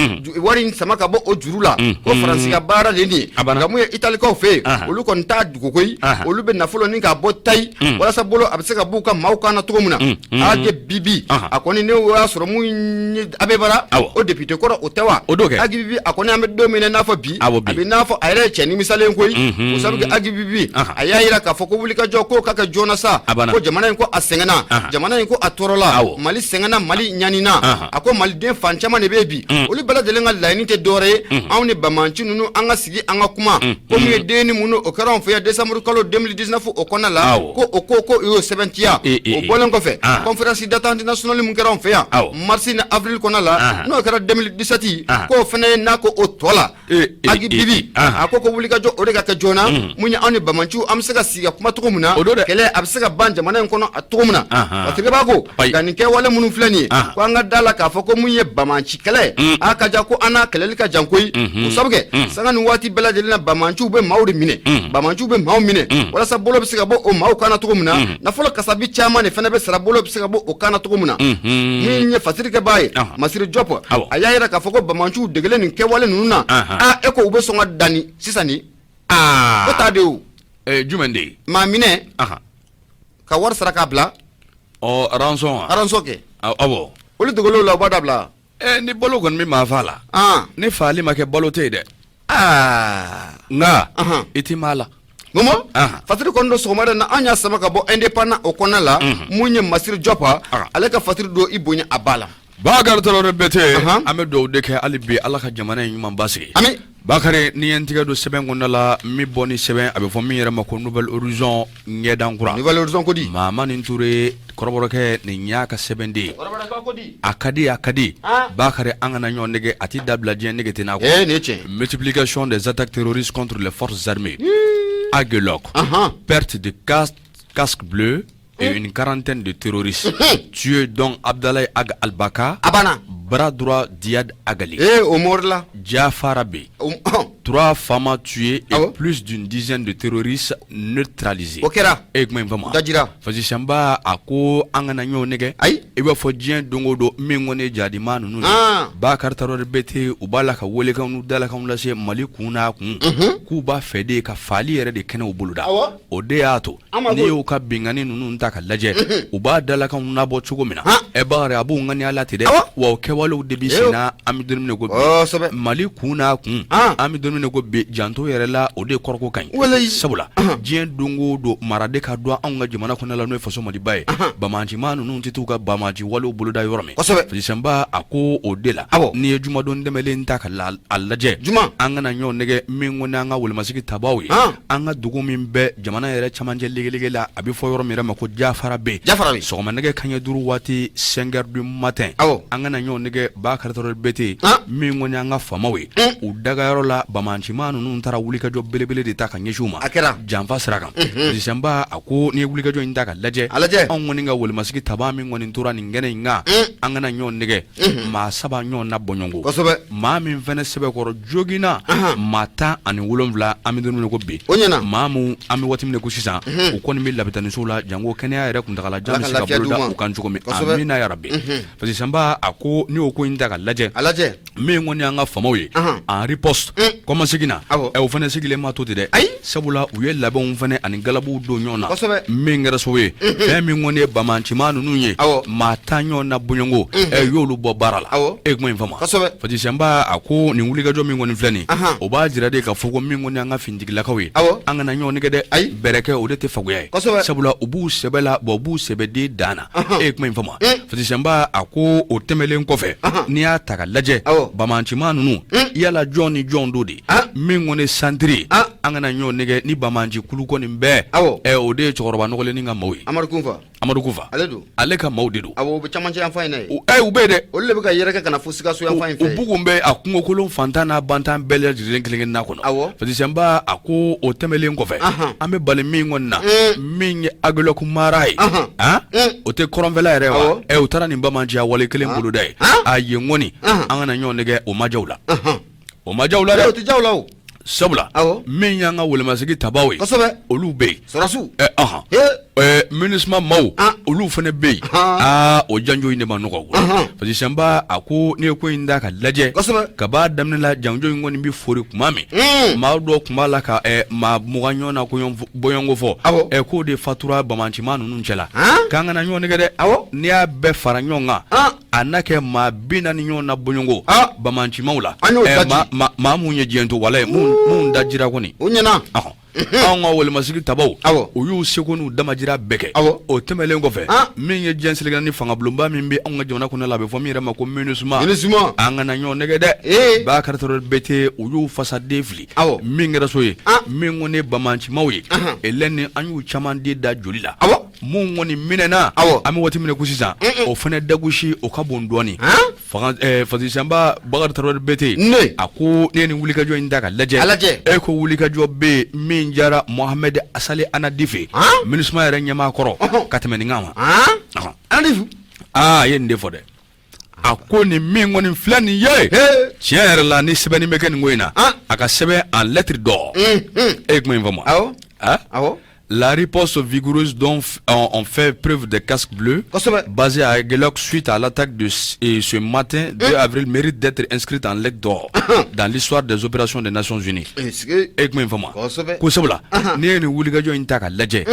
wari in sama ka bɔ o juru la. Ko Faransi ka baara de nin ye. Nka mun ye Italikaw fɛ yen, olu kɔni t'a dogo koyi, olu bɛ nafolo ni k'a bɔ tayi walasa bolo a bɛ se ka b'u ka maaw kan na cogo min na. Ag Bibi, a kɔni ne y'a sɔrɔ mun ye Abeibara o député kɔrɔ, o tɛ wa? Ag Bibi, a kɔni an bɛ don min na i n'a fɔ bi, a bɛ n'a fɔ a yɛrɛ ye cɛ nimisalen koyi. O sababu kɛ Ag Bibi, a y'a jira k'a fɔ ko wulikajɔ ko ka kɛ joona sa, ko jamana in ko a sɛgɛnna, jamana in ko a tɔɔrɔla, Mali sɛgɛnna, Mali ɲanina. A ko maliden fan caman de bɛ bi, olu bɛɛ lajɛlen ka laɲini tɛ dɔwɛrɛ ye, anw ni banbaanci ninnu an ka sigi an ka kuma. Ko mun ye denni minnu o kɛra anw fɛ yan décembre kalo 2019 o kɔnɔna la, ko o ko u y'o sɛbɛntiya. O bɔlen kɔfɛ, conférence d'entente nationale mun kɛra anw fɛ yan mars ni avril kɔnɔna la, n'o kɛra 2017, k'o fana ye n'a ko o tɔ la. Ag Bibi, a ko wulikajɔ o de ka kɛ joona, mun ye anw ni banbaanciw an bɛ se ka sigi ka kuma cogo min na, kɛlɛ a bɛ se ka ban jamana in kɔnɔ a cogo min na. Parce que b'a ko nka nin kɛwale minnu filɛ nin ye, ko an ka da la k'a fɔ ko mun ye banbaanci kɛlɛ, a ka ja ko an n'a kɛlɛli ka jan koyi. O sababu kɛ sanga ni waati bɛɛ lajɛlen na, banbaanciw bɛ maaw de minɛ, banbaanciw bɛ maaw minɛ walasa bolo bɛ se ka bɔ o maaw kan na cogo min na. Nafolo kasabi caman de fana bɛ sara bolo bɛ se ka bɔ o kan na cogo min na. Min ye fasirikɛbaa ye Masire Jɔp, a y'a jira k'a fɔ ko banbaanciw degelen nin kɛwale ninnu na, aa, e ko u bɛ sɔn ka danni sisan nin o ta de o. Jumɛn de ye? Maa minɛ ka wari sara k'a bila. Ɔ, rançon wa? Rançon kɛ. Awɔ. Olu degelen o la, u b'a dabila. Ni balo kɔni bɛ maa fa la, ni faali ma kɛ, balo tɛ yen dɛ. Aa nka i ti maa la. Momo, fasiri kɔni don sɔgɔmada in na, an y'a sama ka bɔ Indépendant o kɔnɔna la. Mun ye Masiri Jɔp, ale ka fasiri don, i bonya a ba la. Bakari Tarawele Bɛtɛ, an bɛ dugawu de kɛ hali bi, Ala ka jamana in ɲuman basigi. Ami. Bakari, n'i ye n tigɛ don sɛbɛn kɔnɔna la, min bɔ ni sɛbɛn a bɛ fɔ min yɛrɛ ma ko Nouvel Horizon, ɲɛdan kura. Nouvel Horizon ko di? Mamani Ture, kɔrɔbɔrɔkɛ, nin y'a ka sɛbɛnden ye. A ka di, a ka di. Bakari, an kana ɲɔgɔn nɛgɛn, a tɛ dabila diɲɛ nege tɛ n'a kɔ. Ee, nin ye tiɲɛ. Multiplication des attaques terroristes contre les forces armées. Aguelhok, perte de casque bleu et une quarantaine de terroristes tués, dont Abdallah Ag Albaka, A banna. bras droit d'Iyad Ag Ghali. Ee, o mɔrila. Diafarabé, trois FAMa tués et plus d'une dizaine de terroristes neutralisés. O kɛra. E ye kuma in faamu? Dajira. Fasisanba a ko an kana ɲɔgɔn nɛgɛn. Ayi. I b'a fɔ diɲɛ don o don, min kɔni ye jadima ninnu ye. Bakari Tarawele Bɛtɛ, u b'a la ka welekanw n'u dalakanw lase Mali kun n'a kun. K'u b'a fɛ de ka faali yɛrɛ de kɛnɛw boloda. O de y'a to n'i y'u ka binkanni ninnu ta ka lajɛ, u b'a dalakanw nabɔ cogo min na, ɛ Bakari, a b'u ŋaniya la ten dɛ, wa o kɛwalew de bɛ sen na. An bɛ don min na ko bi, Mali kun n'a kun, an bɛ don min na ko bi, janto yɛrɛ la, o de kɔrɔko ka ɲi, sabula diɲɛ don o don, mara de ka don anw ka jamana kɔnɔ la, n'o ye faso Maliba ye. Banbaancimaa ninnu tɛ t'u ka banbaanci walew boloda yɔrɔ min. Fasisanba a ko o de la, n'i ye jumadon tɛmɛlen ta ka a lajɛ, an kana ɲɔgɔn nɛgɛn, min kɔni an ka wolomasigi tabaw ye, an ka dugu min bɛ jamana yɛrɛ camancɛ legelege la, a bɛ fɔ yɔrɔ min yɛrɛ ma ko Jafarabe. Jafarabe. Sɔgɔma nɛgɛ kanɲɛ 5 waati, 5 heures du matin, an kana ɲɔgɔn nɛgɛn, Bakari Tarawele Bɛtɛ, min kɔni an ka faamaw ye, u dagayɔrɔ la, banbaancimaa ninnu taara wulikajɔ belebele de ta ka ɲɛsin u ma. A kɛra. Janfa sira kan. Fasisanba a ko n'i ye wulikajɔ in ta ka lajɛ, a lajɛ, anw kɔni ka wolomasigi tabaa min kɔni tora nin kɛnɛ in kan, an kana ɲɔgɔn nɛgɛn, maa 3 ɲɔgɔn na bɔɲɔgɔnko. Maa min fana sɛbɛkɔrɔ joginna, maa 17, an bɛ don min na ko bi, o ɲɛna, maa min an bɛ waati min na ko sisan, u kɔni bɛ labitaniso la, janko kɛnɛya yɛrɛ kuntagalajan bɛ se ka boloda u kan cogo min. Amina yarabi. Fasisanba a ko n'i y'o ko in ta ka lajɛ, a lajɛ, min kɔni y'an ka faamaw ye, en riposte, kɔmasegin na, ɛ o fana sigilen ma to ten dɛ. Ayi. Sabula u ye labɛnw fana ani galabuw don ɲɔgɔn na, min kɛra sababu ye, fɛn min kɔni ye banbaancimaa ninnu ye, maa 10 ɲɔgɔn na bɔɲɔgɔnko, ɛ y'olu bɔ baara la. E ye kuma in faamu? Fasisanba a ko nin wulikajɔ min kɔni filɛ nin, o b'a jira de k'a fɔ ko min kɔni an ka finitigilakaw ye, an kana ɲɔgɔn nɛgɛn dɛ. Ayi. Bɛrɛkɛ o de tɛ fagoya ye, sabula u b'u sɛbɛ la, bon u b'u sɛbɛden dan na. E ye kuma in faamu? Fasisanba a ko o tɛmɛlen kɔfɛ, n'i y'a ta ka lajɛ, banbaancimaa ninnu, yala jɔn ni jɔn don de? Min kɔni santiri, an kana ɲɔgɔn nɛgɛn, ni banbaanci kulu kɔni bɛɛ, ɛ o de ye cɛkɔrɔba nɔgɔlennin ka maaw ye. Amadu Kunfa. Amadu Kufa. Ale don. Ale ka maaw de don. Awɔ, u bɛ camancɛ yanfan in na yen. U bɛ yen dɛ. Olu de bɛ ka yɛrɛkɛ ka na fo Sikaso yanfan in fɛ. U bugun bɛ a kungokolon fantan n'a bantan bɛɛ lajɛlen kelen kelenna kɔnɔ. Awɔ. Fasisanba a ko o tɛmɛlen kɔfɛ, an bɛ bali min kɔni na, min ye Agelɔku mara ye, o tɛ kɔrɔnfɛla yɛrɛ wa? Ɛ u taara nin banbaanciya wale kelen boloda yen. A yen kɔni, an kana ɲɔgɔn nɛgɛn, o ma diya u la. O ma diya u la dɛ. O tɛ diya u la o. Sabula min y'an ka wolomasigi tabaw ye, olu bɛ yen. Sɔrɔdasiw. Ɛ ɔhɔn. MINUSMA maaw, olu fana bɛ yen. Aa, o janjo in de ma nɔgɔ. Fasisanba a ko n'i ye ko in ta ka lajɛ, kab'a daminɛ la, janjo in kɔni bɛ fori tuma min, maa dɔw tun b'a la ka maa 20 ɲɔgɔn na bɔɲɔgɔnko fɔ. Ɛ k'o de fatura banbaancimaa ninnu cɛla. K'an kana ɲɔgɔn nɛgɛn dɛ. N'i y'a bɛɛ fara ɲɔgɔn kan, a n'a kɛ maa 40 ɲɔgɔn na bɔɲɔgɔnko banbaancimaw la, maa mun ye diɲɛ to, walayi mun dajira kɔni. O ɲɛna. Anw ka wolomasigi tabaw, u y'u seko n'u damajira bɛɛ kɛ. O tɛmɛnlen kɔfɛ, min ye diɲɛ seleke naani fangabulonba min bɛ anw ka jamana kɔnɔ la, a bɛ fɔ min yɛrɛ ma ko MINUSMA, an kana ɲɔgɔn nɛgɛn dɛ, Bakari Tarawele Bɛtɛ, u y'u fasaden fili. Min kɛra so ye, min kɔni ye banbaancimaw ye, elɛni an y'u caman den da joli la. Mun kɔni minɛna, an bɛ waati min na ko sisan, o fana dagosi o ka bon dɔɔnin. Fasisanba Bakari Tarawele Bɛtɛ, a ko ne ye nin wulikajɔ in ta ka lajɛ, e ko wulikajɔ bɛ yen min diyara Mohamed Asali Anadife ye, MINUSMA yɛrɛ ɲɛmaa kɔrɔ, ka tɛmɛ nin kan wa? Aa, a ye nin de fɔ dɛ. A ko nin min kɔni filɛ nin ye, tiɲɛ yɛrɛ la, ni sɛbɛnni bɛ kɛ nin ko in na, a ka sɛbɛn en lettre d'or. E ye kuma in faamu? La riposte vigoureuse dont ont fait preuve des casques bleus basés à Aguelhok suite à l'attaque de ce matin 2 avril mérite d'être inscrite en lettres d'or dans l'histoire des opérations des Nations Unies. E kuma in faamu ko sabula n'i ye nin wulikajɔ in ta ka lajɛ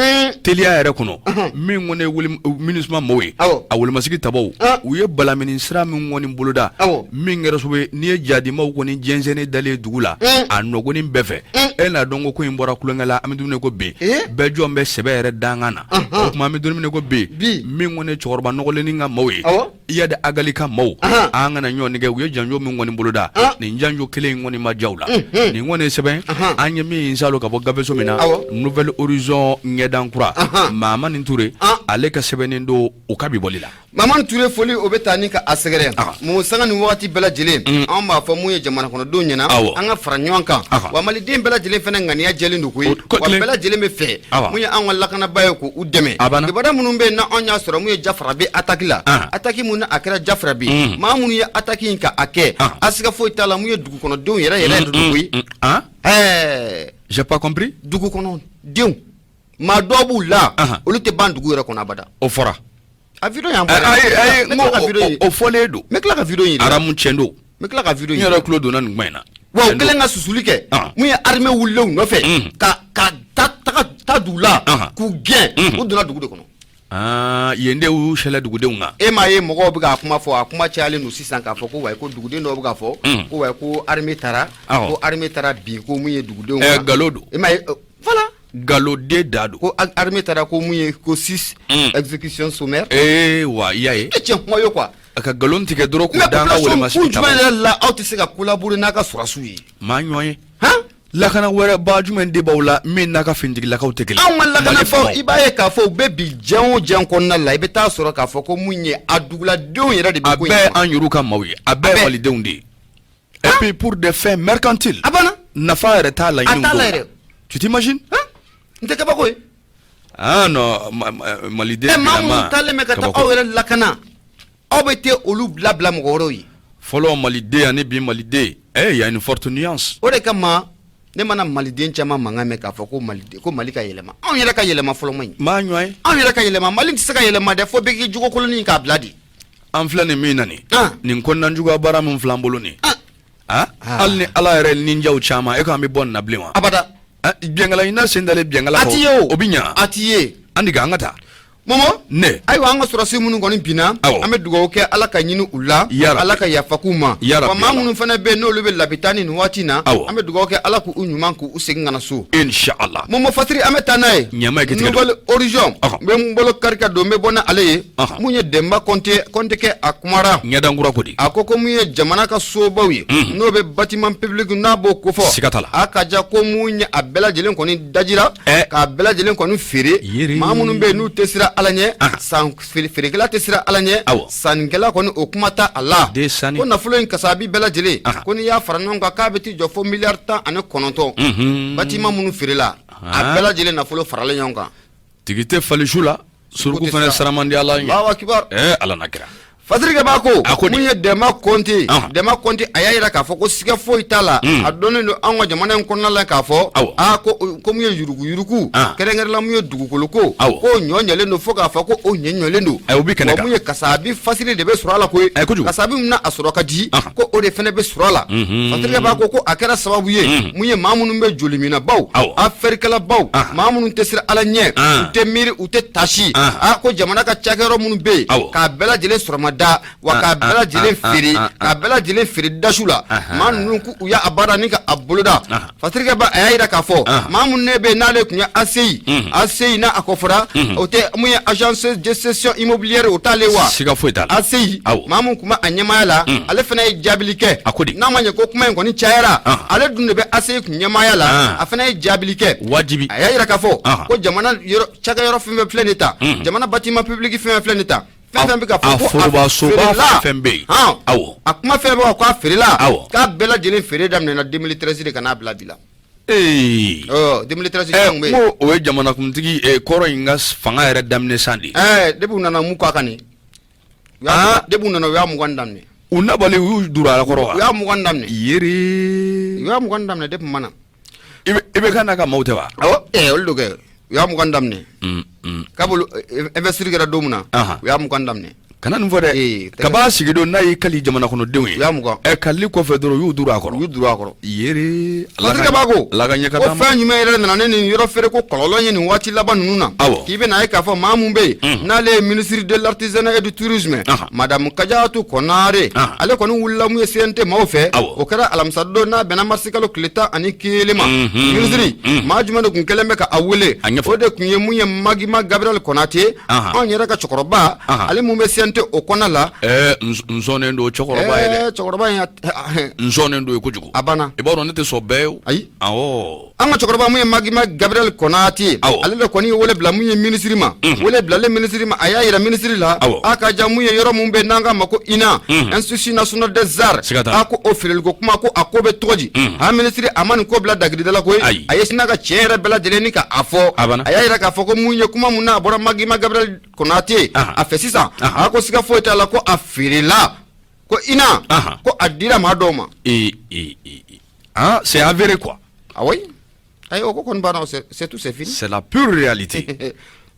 teliya yɛrɛ kɔnɔ, min kɔni ye MINUSMA mɔgɔw ye, a wolomasigi tabaw, u ye balamini sira min kɔni boloda, min kɛra sababu ye n'i ye jadimaw kɔni jɛnsɛnnen dalen dugu la a nɔgɔnin bɛɛ fɛ, e n'a dɔn ko ko in bɔra tulonkɛ la. An bɛ dumuni ko bi, bɛɛ jɔn bɛ sɛbɛ yɛrɛ dankan na. O tuma an bɛ dumuni ko bi, min kɔni ye cɛkɔrɔba nɔgɔlennin ka maaw ye, Iyad Ag Ghali ka maaw, an kana ɲɔgɔn nɛgɛn, u ye janjo min kɔni boloda, nin janjo kelen in kɔni ma diya u la. Nin kɔni ye sɛbɛn an ye min salo ka bɔ gafeso min na, Nouvel Horizon ɲɛdan kura, Mahamani Ture, ale ka sɛbɛnnen don o ka bi bɔli la. Mahamani Ture, foli o bɛ taa ni ka a sɛgɛrɛ mun sanga ni wagati bɛɛ lajɛlen. Anw b'a fɔ mun ye jamana kɔnɔdenw ɲɛna, an ka fara ɲɔgɔn kan. Wa maliden bɛɛ lajɛlen fana ŋaniya jɛlen don koyi, wa bɛɛ lajɛlen bɛ fɛ mun ye an ka lakanaba ye, k'u dɛmɛ. Kibaruya minnu bɛ yen n'anw y'a sɔrɔ mun ye Jafarabi attaque la, attaque mun a kɛra Jafarabi, maa minnu ye attaque in ka a kɛ, a siga foyi t'a la, mun ye dugu kɔnɔdenw yɛrɛ yɛrɛ de don koyi. Ɛɛ, j'ai pas compris. Dugu kɔnɔdenw, maa dɔw b'u la, olu tɛ ban dugu yɛrɛ kɔnɔ abada. O fɔra. A vidéo y'an bɔ. Ayi, n ko o fɔlen don. N bɛ tila ka vidéo in yira. Aramu tiɲɛ don. N bɛ tila ka vidéo in. N yɛrɛ tulo donna nin kuma in na. Wa u kɛlen ka susuli kɛ, mun ye armée wulilen u nɔfɛ ka taga taa dugu la k'u gɛn, u donna dugu de kɔnɔ. Aa, yen de y'u sɛlɛ dugudenw kan. E m'a ye mɔgɔw bɛ k'a kuma fɔ, a kuma cayalen don sisan k'a fɔ ko wayi, ko duguden dɔw bɛ k'a fɔ ko wayi, ko armée taara, ko armée taara bin ko mun ye dugudenw kan. Nkalon don. E m'a ye, voilà. Nkalon da don. Ko armée taara ko mun ye ko six exécutions sommaires. Ee wa, i y'a ye. E tiɲɛ kuma ye quoi. A ka nkalon tigɛ dɔrɔn k'o da an ka welemasigi. Kun jumɛn yɛrɛ la aw tɛ se ka collaborer n'a ka sɔrɔdasiw ye? Maa ɲɔgɔn ye. Han, lakana wɛrɛ ba jumɛn de b'aw la min n'a ka finitigilakaw tɛ kelen? Anw ka lakanabaaw, i b'a ye k'a fɔ u bɛ bi diɲɛ o diɲɛ kɔnɔna la, i bɛ taa sɔrɔ k'a fɔ ko mun ye a duguladenw yɛrɛ de bɛ ko in. A bɛɛ an yɛrɛw ka maaw ye, a bɛɛ ye malidenw de ye. Et puis pour des fins mercantiles. A banna. Nafa yɛrɛ t'a la. A t'a la yɛrɛ. Tu t'imagines? N tɛ kabako ye. Ah non, maliden. Ɛ, maa minnu taalen bɛ ka taa aw yɛrɛ lakana, aw bɛ taa olu bila mɔgɔ wɛrɛw ye. Fɔlɔ maliden ani bi maliden, eh, y a une forte nuance. O de kama ne mana maliden caman mankan mɛn k'a fɔ ko maliden, ko Mali ka yɛlɛma, anw yɛrɛ ka yɛlɛma fɔlɔ man ɲi. Maa ɲɔgɔn ye. Anw yɛrɛ ka yɛlɛma, Mali tɛ se ka yɛlɛma dɛ, fo bɛɛ k'i jogo kolonin k'a bila de. An filɛ nin min na nin, nin kɔnɔna baara min filɛ an bolo nin, hali ni Ala yɛrɛ ninjaw caman, e ko an bɛ bɔ nin na bilen wa? Abada. Binkala ɲinina sen dalen binkala. A ti ye o. O bɛ ɲa. A ti ye. An an ka taa. Momo. Ne. Ayiwa, an ka sɔrɔdasi minnu kɔni binna, an bɛ dugawu kɛ Ala ka ɲini u la, Ala ka yafa k'u ma. Wa maa minnu fana bɛ yen n'olu bɛ lapitani nin waati na, an bɛ dugawu kɛ Ala k'u ɲuman k'u segin ka na so. Inshallah. Momo Fatiri, an bɛ taa n'a ye. Ɲama. Nouvel Horizon, n bɛ n bolo kari ka don, n bɛ bɔ n'ale ye. Mun ye Denba Kɔnte, Kɔnte kɛ, a kumara. Ɲɛdankura ko di? A ko ko mun ye jamana ka sobaw ye, n'o bɛ bâtiment public, n'a b'o kofɔ. Siga t'a la. A ka ja ko mun ye a bɛɛ lajɛlen kɔni dajira, k'a bɛɛ lajɛlen kɔni feere. Maa minnu bɛ yen n'u tɛ siran Ala ɲɛ, san feerekɛla tɛ siran Ala ɲɛ, sannikɛla kɔni o kuma t'a a la. Ko nafolo in kasabi bɛɛ lajɛlen, ko n'i y'a fara ɲɔgɔn kan, k'a bɛ t'i jɔ fo miliyari 19 bâtiment minnu feerela, a bɛɛ lajɛlen nafolo faralen ɲɔgɔn kan. Tigi tɛ falisu la, suruku fana siran man di Ala ɲɛ. Alahu akibar. Ala na kira. Fasirikɛ b'a ko A ko di? Mun ye Dɛnba Kɔnte, Dɛnba Kɔnte, a y'a jira k'a fɔ ko siga foyi t'a la, a dɔnnen don anw ka jamana in kɔnɔna la k'a fɔ aa ko mun ye yuruguyurugu, kɛrɛnkɛrɛnla mun ye dugukolo ko, ko ɲɔ ɲɛlen don fo k'a fɔ ko o ɲɛ ɲɔlen don. O bɛ kɛnɛ kan. Mun ye kasabi fasiri de bɛ sɔrɔ a la koyi, kasabi min na a sɔrɔ ka di, ko o de fana bɛ sɔrɔ a la. Fasirikɛ b'a ko ko a kɛra sababu ye mun ye maa minnu bɛ joliminɛbaw, afɛrikɛlabaw, maa minnu tɛ siran Ala ɲɛ, u tɛ miiri, u tɛ tasi, a ko jamana ka cakɛyɔrɔ minnu bɛ yen, k'a bɛɛ lajɛlen sɔrɔmada wa k'a bɛɛ lajɛlen feere, k'a bɛɛ lajɛlen feere dasu la, maa ninnu k'u y'a baara ni ka a boloda. Fasirikɛ ba, a y'a jira k'a fɔ maa minnu ne bɛ yen n'ale tun ye ACI, ACI n'a a ko fɔra, o tɛ mun ye agence de cession immobilière, o t'ale wa? Siga foyi t'a la. ACI, maa min tun bɛ a ɲɛmaaya la, ale fana ye jaabili kɛ. A ko di? N'a ma ɲɛ ko kuma in kɔni cayara, ale dun de bɛ ACI kun ɲɛmaaya la, a fana ye jaabili kɛ. Wajibi. A y'a jira k'a fɔ ko jamana yɔrɔ cakɛyɔrɔ fɛn fɛn filɛ nin ta, jamana bâtiment public fɛn fɛn filɛ nin ta, fɛn fɛn bɛ ka fɔ ko a forobasoba fɛn bɛ yen. Awɔ, a kuma fɛn bɛ k'a feerela, k'a bɛɛ lajɛlen feere daminɛna 2013 de ka n'a bila bi la. Ee, 2013 jɔn bɛ yen? Ko o ye jamanakuntigi kɔrɔ in ka fanga yɛrɛ daminɛ san de ye. Depuis u nana mun k'a kan nin, depuis u nana u y'a mugan daminɛ. U nabali, u y'u duru a kɔrɔ wa? U y'a mugan daminɛ. Yeri. U y'a mugan daminɛ depuis mana. I bɛ ka n'a ka maaw tɛ wa? Awɔ, olu don kɛ. U y'a 20 daminɛ kabini investiture kɛra don min na, u y'a 20 daminɛ. Kana nin fɔ dɛ. Kab'a sigidon n'a y'i kali jamana kɔnɔdenw ye, u y'a 20. Ɛ, kalili kɔfɛ dɔrɔn u y'u duru a kɔrɔ. U y'u duru a kɔrɔ. Yere. Patrick Bako. Ala ka ɲɛ ka ko d'an ma. Fɛn jumɛn yɛrɛ nana ne nin yɔrɔ feere ko kɔlɔlɔ ye nin waati laban ninnu na? K'i bɛna ye k'a fɔ maa mun bɛ yen n'ale ye ministre de l'artisanat et du tourisme, madame Kajatu Konare, ale kɔni wulila mun ye CNT maaw fɛ. O kɛra alamisa don n'a bɛnna marisi kalo tile 11 ma. Ministre maa jumɛn de tun kɛlen bɛ ka a wele? A ɲɛfɔ. O de tun ye mun ye Magima Gabriel Konate, anw yɛrɛ ka cɛkɔrɔba, ale mun bɛ CNT o kɔnɔna la. Ɛɛ, n sɔnnen don cɛkɔrɔba ye dɛ. Ɛɛ, cɛkɔrɔba in n sɔnnen don ye kojugu. A banna. I b'a dɔn ne tɛ sɔn bɛɛ ye o. Ayi. Awɔ. An ka cɛkɔrɔba mun ye Magima Gabriel Konate, ale de kɔni ye wele bila mun ye minisiri ma. Wele bilalen minisiri ma, a y'a yira minisiri la a ka ja mun ye yɔrɔ mun bɛ n'an k'a ma ko INA, Institut national des arts, Siga t'a la. a ko o feereliko kuma ko a ko bɛ cogo di? A minisiri a ma nin ko bila dagirida la koyi. Ayi. A ye sina ka tiɲɛ yɛrɛ bɛɛ lajɛlen ni ka a fɔ. A banna. A y'a yira k'a fɔ ko mun ye kuma mun n'a bɔra Magima Gabriel Konate a fɛ sisan, a ko siga foyi t'a la ko a feerela, ko INA ko a dira maa dɔw ma. Ee ee ee, ah, c'est avéré quoi. Ah oui, ayi, o ko kɔni banna, c'est tout, c'est fini. C'est la pure réalité.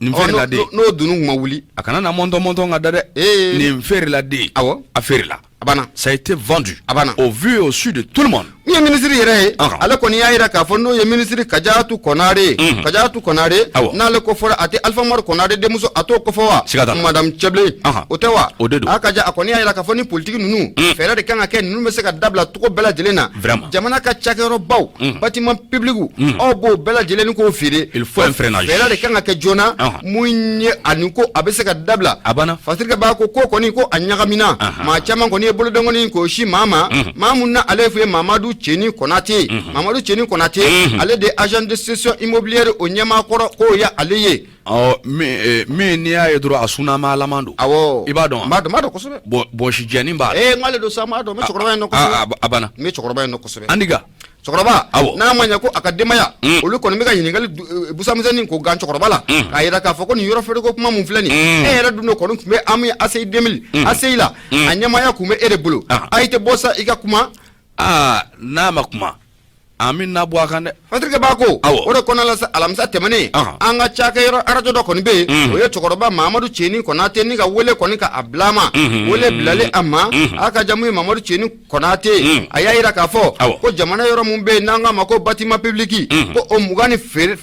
Nin feerela de. N'o dunun kun ma wuli. A kana na mɔntɔn mɔntɔn ka da dɛ. Nin feerela de. A feerela. A banna. Ça a été vendu. A banna. Au vu et au su de tout le monde. Min ye minisiri yɛrɛ ye, ale kɔni y'a yira k'a fɔ n'o ye minisiri Kajatu Konare, Kajatu Konare n'ale ko fɔra, a tɛ Alifa Umaru Konare denmuso, a t'o kofɔ wa? Siga t'a la. Madame Cɛbilen, o tɛ wa? O de don. A ka ja, a kɔni y'a yira k'a fɔ ni politiki ninnu, fɛɛrɛ de kan ka kɛ ninnu bɛ se ka dabila cogo bɛɛ lajɛlen na. Vraiment. Jamana ka cakɛyɔrɔbaw, bâtiment public, aw b'o bɛɛ lajɛlen ni k'o feere. Il faut un freinage. Fɛɛrɛ de kan ka kɛ joona mun ye ani ko a bɛ se ka dabila. A banna. Fasirikɛ b'a ko ko kɔni ko a ɲagamina. Maa caman kɔni ye bolodenkɔni k'o si maa ma, maa mun na ale ye Mamadu Ceni Konate. Mamadu Ceni Konate, ale de ye agent de cession immobilière o ɲɛmaa kɔrɔ, k'o ye ale ye. Ɔ, min n'i y'a ye dɔrɔn a sunamalama don. Awɔ. I b'a dɔn wa? N b'a dɔn, n b'a dɔn kosɛbɛ. Bɔn, bɔsi jɛnin b'a la. Ee, n k'ale don sa, n b'a dɔn, n bɛ cɛkɔrɔba in dɔn kosɛbɛ. A banna. N bɛ cɛkɔrɔba in dɔn kosɛbɛ. Andiga. Cɛkɔrɔba, n'a ma ɲɛ ko a ka denbaya, olu kɔni bɛ ka ɲininkali busamisɛnnin k'o gan cɛkɔrɔba la, k'a yira k'a fɔ ko nin yɔrɔ feereko kuma mun filɛ nin, e yɛrɛ dun de kɔni tun bɛ an bɛ ACI 2000, ACI la, a ɲɛmaaya tun bɛ e de bolo, a i tɛ bɔ sa i ka kuma. Aa, n'a ma kuma, an bɛ na bɔ a kan dɛ. Patrick Bako, o de kɔnɔna la sa, alamisa tɛmɛnen, an ka cakɛyɔrɔ arajo dɔ kɔni bɛ yen, o ye cɛkɔrɔba Mamadu Ceni Konate ni ka wele kɔni ka a bila a ma. Wele bilalen a ma, a ka jamu ye Mamadu Ceni Konate, a y'a yira k'a fɔ ko jamana yɔrɔ mun bɛ yen n'an k'a ma ko bâtiment public, ko o 22,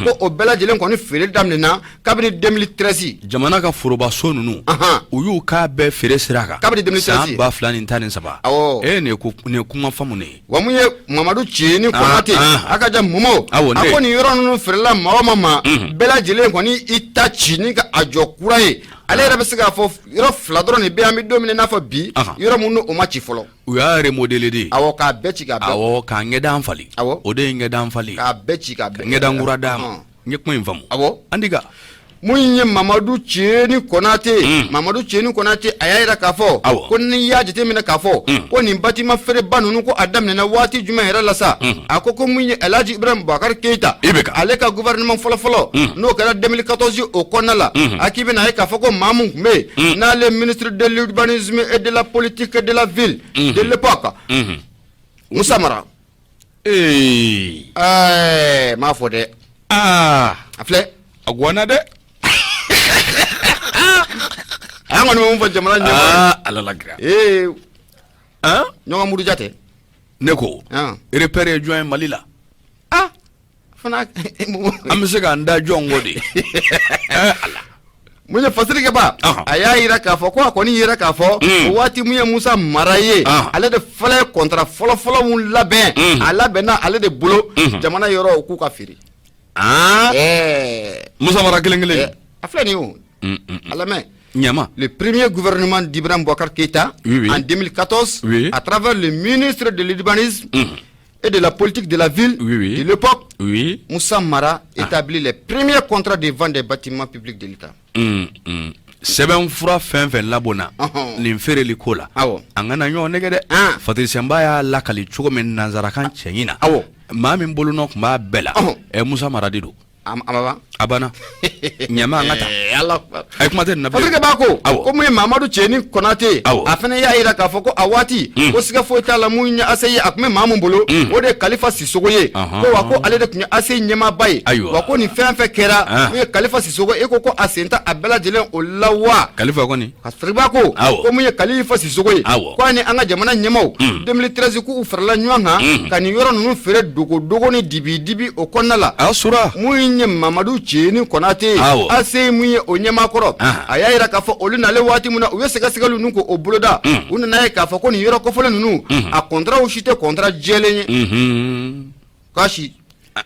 ko o bɛɛ lajɛlen kɔni feere daminɛna kabini 2013. Jamana ka forobaso ninnu, u y'u k'a bɛɛ feere sira kan kabini 2013. San 2013. E, nin ye kuma faamu ne ye. Wa mun ye Mamadu Ceni Konate, a ka ja Momo, a ko nin yɔrɔ ninnu feerela maa o maa ma, bɛɛ lajɛlen kɔni i ta ci ni ka a jɔ kura ye. Ale yɛrɛ bɛ se k'a fɔ yɔrɔ fila dɔrɔn de bɛ an bɛ don min na i n'a fɔ bi, yɔrɔ minnu o ma ci fɔlɔ. U y'a remodeler de. Awɔ, k'a bɛɛ ci k'a bɛɛ. Awɔ, k'a ɲɛdan falen. O de ye ɲɛdan falen. K'a bɛɛ ci k'a bɛɛ. Ɲɛdan kura d'a ma. N ye kuma in faamu. Andiga. Mun ye Mamadu Ceni Konate, Mamadu Ceni Konate, a y'a yira k'a fɔ ko n'i y'a jateminɛ k'a fɔ ko nin bâtiment feereba ninnu, ko a daminɛna waati jumɛn yɛrɛ la sa? A ko ko mun ye Elhaji Ibrahim Boubacar Keita, ale ka gouvernement fɔlɔfɔlɔ, n'o kɛra 2014 o kɔnɔna la, a k'i bɛna ye k'a fɔ ko maa mun tun bɛ yen n'ale ministre de l'urbanisme et de la politique de la ville de l'époque, Musa Mara. Ee. Ɛɛ, m'a fɔ dɛ. Aa. A filɛ. A guwanna dɛ. An kɔni bɛ mun fɔ jamana ɲɛmaa ye? Aa, Ala la kira. Ee. Han? Ɲɔgɔn muruja tɛ. Ne ko. Repère ye jɔn ye Mali la? Ah. Fana. An bɛ se k'an da jɔn kɔ de? Ala. Mun ye Fasirikɛba, a y'a yira k'a fɔ ko a kɔni yira k'a fɔ o waati mun ye Musa Mara ye, ale de fɔlɔ ye contrat fɔlɔfɔlɔ mun labɛn, a labɛnna ale de bolo, jamana yɔrɔ u k'u ka feere. Musa Mara kelen kelen. A filɛ nin ye o. A lamɛn. Ɲama. Le premier gouvernement d'Ibrahim Boubacar Keïta, en 2014, à travers le ministre de l'urbanisme et de la politique de la ville de l'époque, Moussa Mara, établit les premiers contrats de vente des bâtiments publics de l'État. Sɛbɛn fura fɛn fɛn labɔnna nin feereli ko la, an kana ɲɔgɔn nɛgɛ dɛ. Fatirisiɛnba y'a lakali cogo min nanzarakan cɛɲi na, maa min bolonɔ tun b'a bɛɛ la, ɛ, Musa Mara de don. A ma ban. A banna, ɲama an ka taa. Ala. A ye kuma tɛ nin na bilen. Fasirikɛ b'a ko Awɔ. ko mun ye Mamadu Cɛni Konate, Awɔ. a fana y'a jira k'a fɔ ko a waati ko siga foyi t'a la, mun ye ACI, a tun bɛ maa mun bolo, o de ye Kalifa Sisogo ye. Ko wa ko ale de tun ye ACI ɲɛmaaba ye. Ayiwa. Wa ko nin fɛn fɛn kɛra, mun ye Kalifa Sisogo, e ko a sen tɛ a bɛɛ lajɛlen o la wa? Kalifa kɔni. Fasirikɛ b'a ko Awɔ. ko mun ye Kalifa Sisogo ye, Awɔ. ko a ni an ka jamana ɲɛmaaw 2013 k'u farala ɲɔgɔn kan ka nin yɔrɔ ninnu feere dogodogo ni dibi dibi o kɔnɔna la. A sura. Mun ye Mamadu Cɛni Konate ye, ACI mun ye o ɲɛmaa kɔrɔ, a y'a jira k'a fɔ olu nalen waati min na, u ye sɛgɛsɛgɛli ninnu k'o boloda, u nana ye k'a fɔ ko nin yɔrɔ kofɔlen ninnu, a kɔntaraw si tɛ kɔntara jɛlen ye. K'a si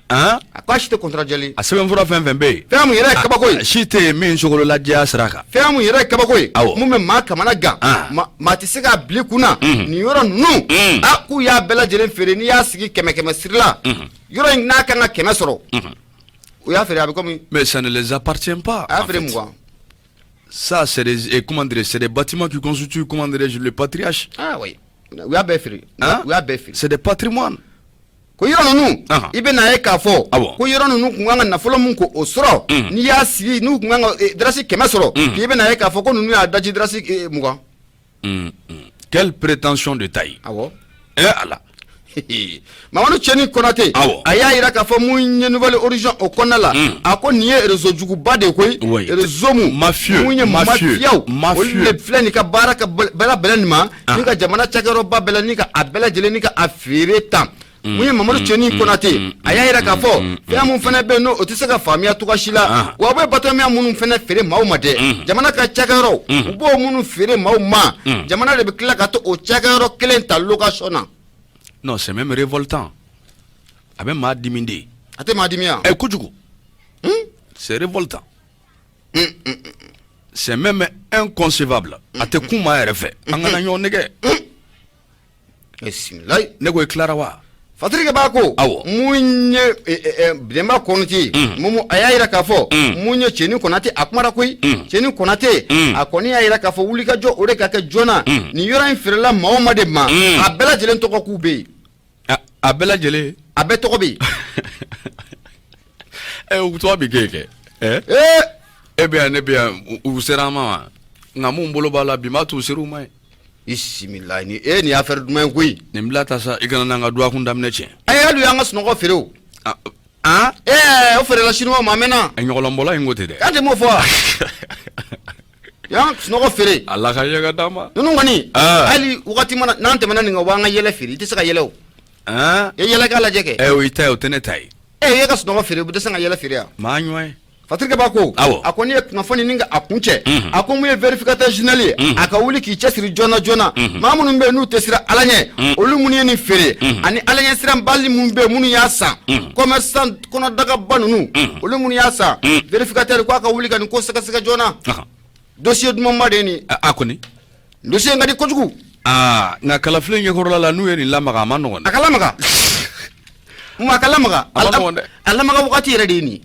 a k'a si tɛ kɔntara jɛlen ye. A sɛbɛnfura fɛn fɛn bɛ yen. Fɛn mun yɛrɛ ye kabako ye. Si tɛ yen min sogolola jɛya sira kan. Fɛn mun yɛrɛ ye kabako ye, mun bɛ maa kamana gan, maa tɛ se k'a bila i kun na, nin yɔrɔ ninnu, a k'u y'a bɛɛ lajɛlen feere. N'i y'a sigi kɛmɛ kɛmɛ siri la, yɔrɔ in n'a kan ka 100 sɔrɔ, u y'a feere a bɛ komi. Mais ça ne les appartient pas. A y'a feere 20. Ça, c'est des, et comment dire, c'est des bâtiments qui constituent, comment dirais-je, le patriarche. Ah oui, u y'a bɛɛ feere. Hein? U y'a bɛɛ feere. C'est des patrimoines. Ko yɔrɔ ninnu, i bɛ n'a ye k'a fɔ ko yɔrɔ ninnu tun kan ka nafolo mun ko o sɔrɔ, n'i y'a sigi, n'u tun kan ka darasi 100 sɔrɔ, k'i bɛ n'a ye k'a fɔ ko ninnu y'a daji darasi 20. Quelle prétention de taille. Awɔ. Eh Allah. Mamadu Cɛni Konate, a y'a jira k'a fɔ mun ye Nouvel Horizon o kɔnɔna la, a ko nin ye réseau juguba de ye koyi. Oui. Réseau mun Mafieux, mun ye mafieux, mafiyaw, mafieux. olu de filɛ nin ka baara ka bɛɛ bɛlɛ nin ma, ni ka jamana cakɛyɔrɔba bɛɛ la, ni ka a bɛɛ lajɛlen ni ka a feere tan. Mun ye Mamadu Cɛni Konate, a y'a jira k'a fɔ fɛn mun fana bɛ yen, n'o o tɛ se ka faamuya cogoya si la, wa u bɛ bâtiment minnu fana feere maaw ma dɛ, jamana ka cakɛyɔrɔ, u b'o minnu feere maaw ma, jamana de bɛ tila ka to o cakɛyɔrɔ kelen ta location na. Non, c'est même révoltant. A bɛ maa dimi de. A tɛ maa dimi yan. Eh, kojugu. C'est révoltant. C'est même inconcevable. A tɛ kun maa yɛrɛ fɛ. An kana ɲɔgɔn nɛgɛ. Bisimilayi. Ne ko i tilara wa? Fasirikɛ b'a ko mun ye Bilenba Kɔnte mun, a y'a jira k'a fɔ mun ye Cɛni Konate, a kumara koyi. Cɛni Konate, a kɔni y'a jira k'a fɔ wulikajɔ o de ka kɛ joona. Nin yɔrɔ in feerela maa o maa de ma, a bɛɛ lajɛlen tɔgɔ k'u bɛ yen. A bɛɛ lajɛlen. A bɛɛ tɔgɔ bɛ yen. Ɛ, u tɔgɔ bɛ kɛ yen kɛ. E bɛ yan, ne bɛ yan, u sera an ma wa? Nka mun bolo b'a la bi, m'a t'u ser'u ma ye. Bisimilayi, ni e nin ye affaire duman ye koyi. Nin bila ta sa, i kana n'an ka dɔgɔkun daminɛ tiɲɛ. Ayi, hali u y'an ka sunɔgɔ feere o. Ah. Ɛɛ, o feerela chinois ma, a mɛnna. Ɲɔgɔlɔnbɔla in ko ten dɛ. K'an tɛ m'o fɔ wa? Y'an sunɔgɔ feere. Ala ka ɲɛ ka d'an ma. Ninnu kɔni, hali wagati mana n'an tɛmɛna nin kan, u b'an ka yɛlɛ feere. I tɛ se ka yɛlɛ o. I yɛlɛ k'a lajɛ kɛ. Ɛ, o y'i ta ye, o tɛ ne ta ye. Ɛ, e ka sunɔgɔ feere, u bɛ dɛsɛ ka yɛlɛ feere yan. Maa ɲuman ye. Fasirikɛ b'a ko a ko n'i ye kunnafoni ni ka a kun cɛ, a ko mun ye vérificateur général ye, a ka wuli k'i cɛsiri joona joona. Maa minnu bɛ yen n'u tɛ siran Ala ɲɛ, olu minnu ye nin feere, ani Ala ɲɛ siranbali minnu bɛ yen, minnu y'a san, commerçant kɔnɔdagaba ninnu, olu minnu y'a san, vérificateur ko a ka wuli ka nin ko sɛgɛsɛgɛ joona. Dossier dumanba de ye nin. A kɔni. Dossier in ka di kojugu. Aa, nka kalafili ɲɛkɔrɔla la, n'u ye nin lamaga, a ma nɔgɔn dɛ. A ka lamaga. A ka lamaga. A ma nɔgɔn dɛ. A lamaga wagati yɛrɛ de ye nin ye.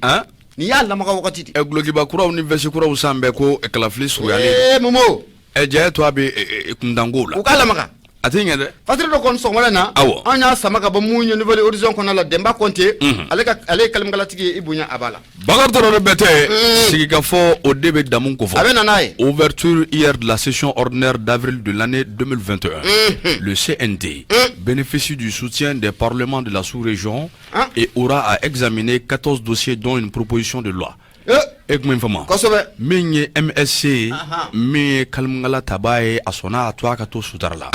Nin y'a lamaga wagati de. Ɛ, gulokiba kuraw ni veste kuraw san bɛɛ ko kalafili surunyalen. Ee Momo. Ɛ, jɛ to a bɛ kuntanko la. U k'a lamaga. A tɛ ɲɛ dɛ. Fasiri dɔ kɔni sɔgɔmada in na. An y'a sama ka bɔ mun ye Nouvel Horizon kɔnɔna la, Denba Kɔnte. Ale ka ale ye kalimakalatigi ye, i bonya a b'a la. Bakari Tarawele Bɛtɛ, sigikafɔ o de bɛ damu kofɔ. A bɛ na n'a ye. Ouverture hier de la session ordinaire d'avril de l'année 2021. Le CNT bénéficie du soutien des parlements de la sous-région et aura à examiner 14 dossiers, dont une proposition de loi. E kuma in faamu. Kosɛbɛ. Min ye MSC ye, min ye kalimukala taba ye, a sɔnna a to a ka to sutara la.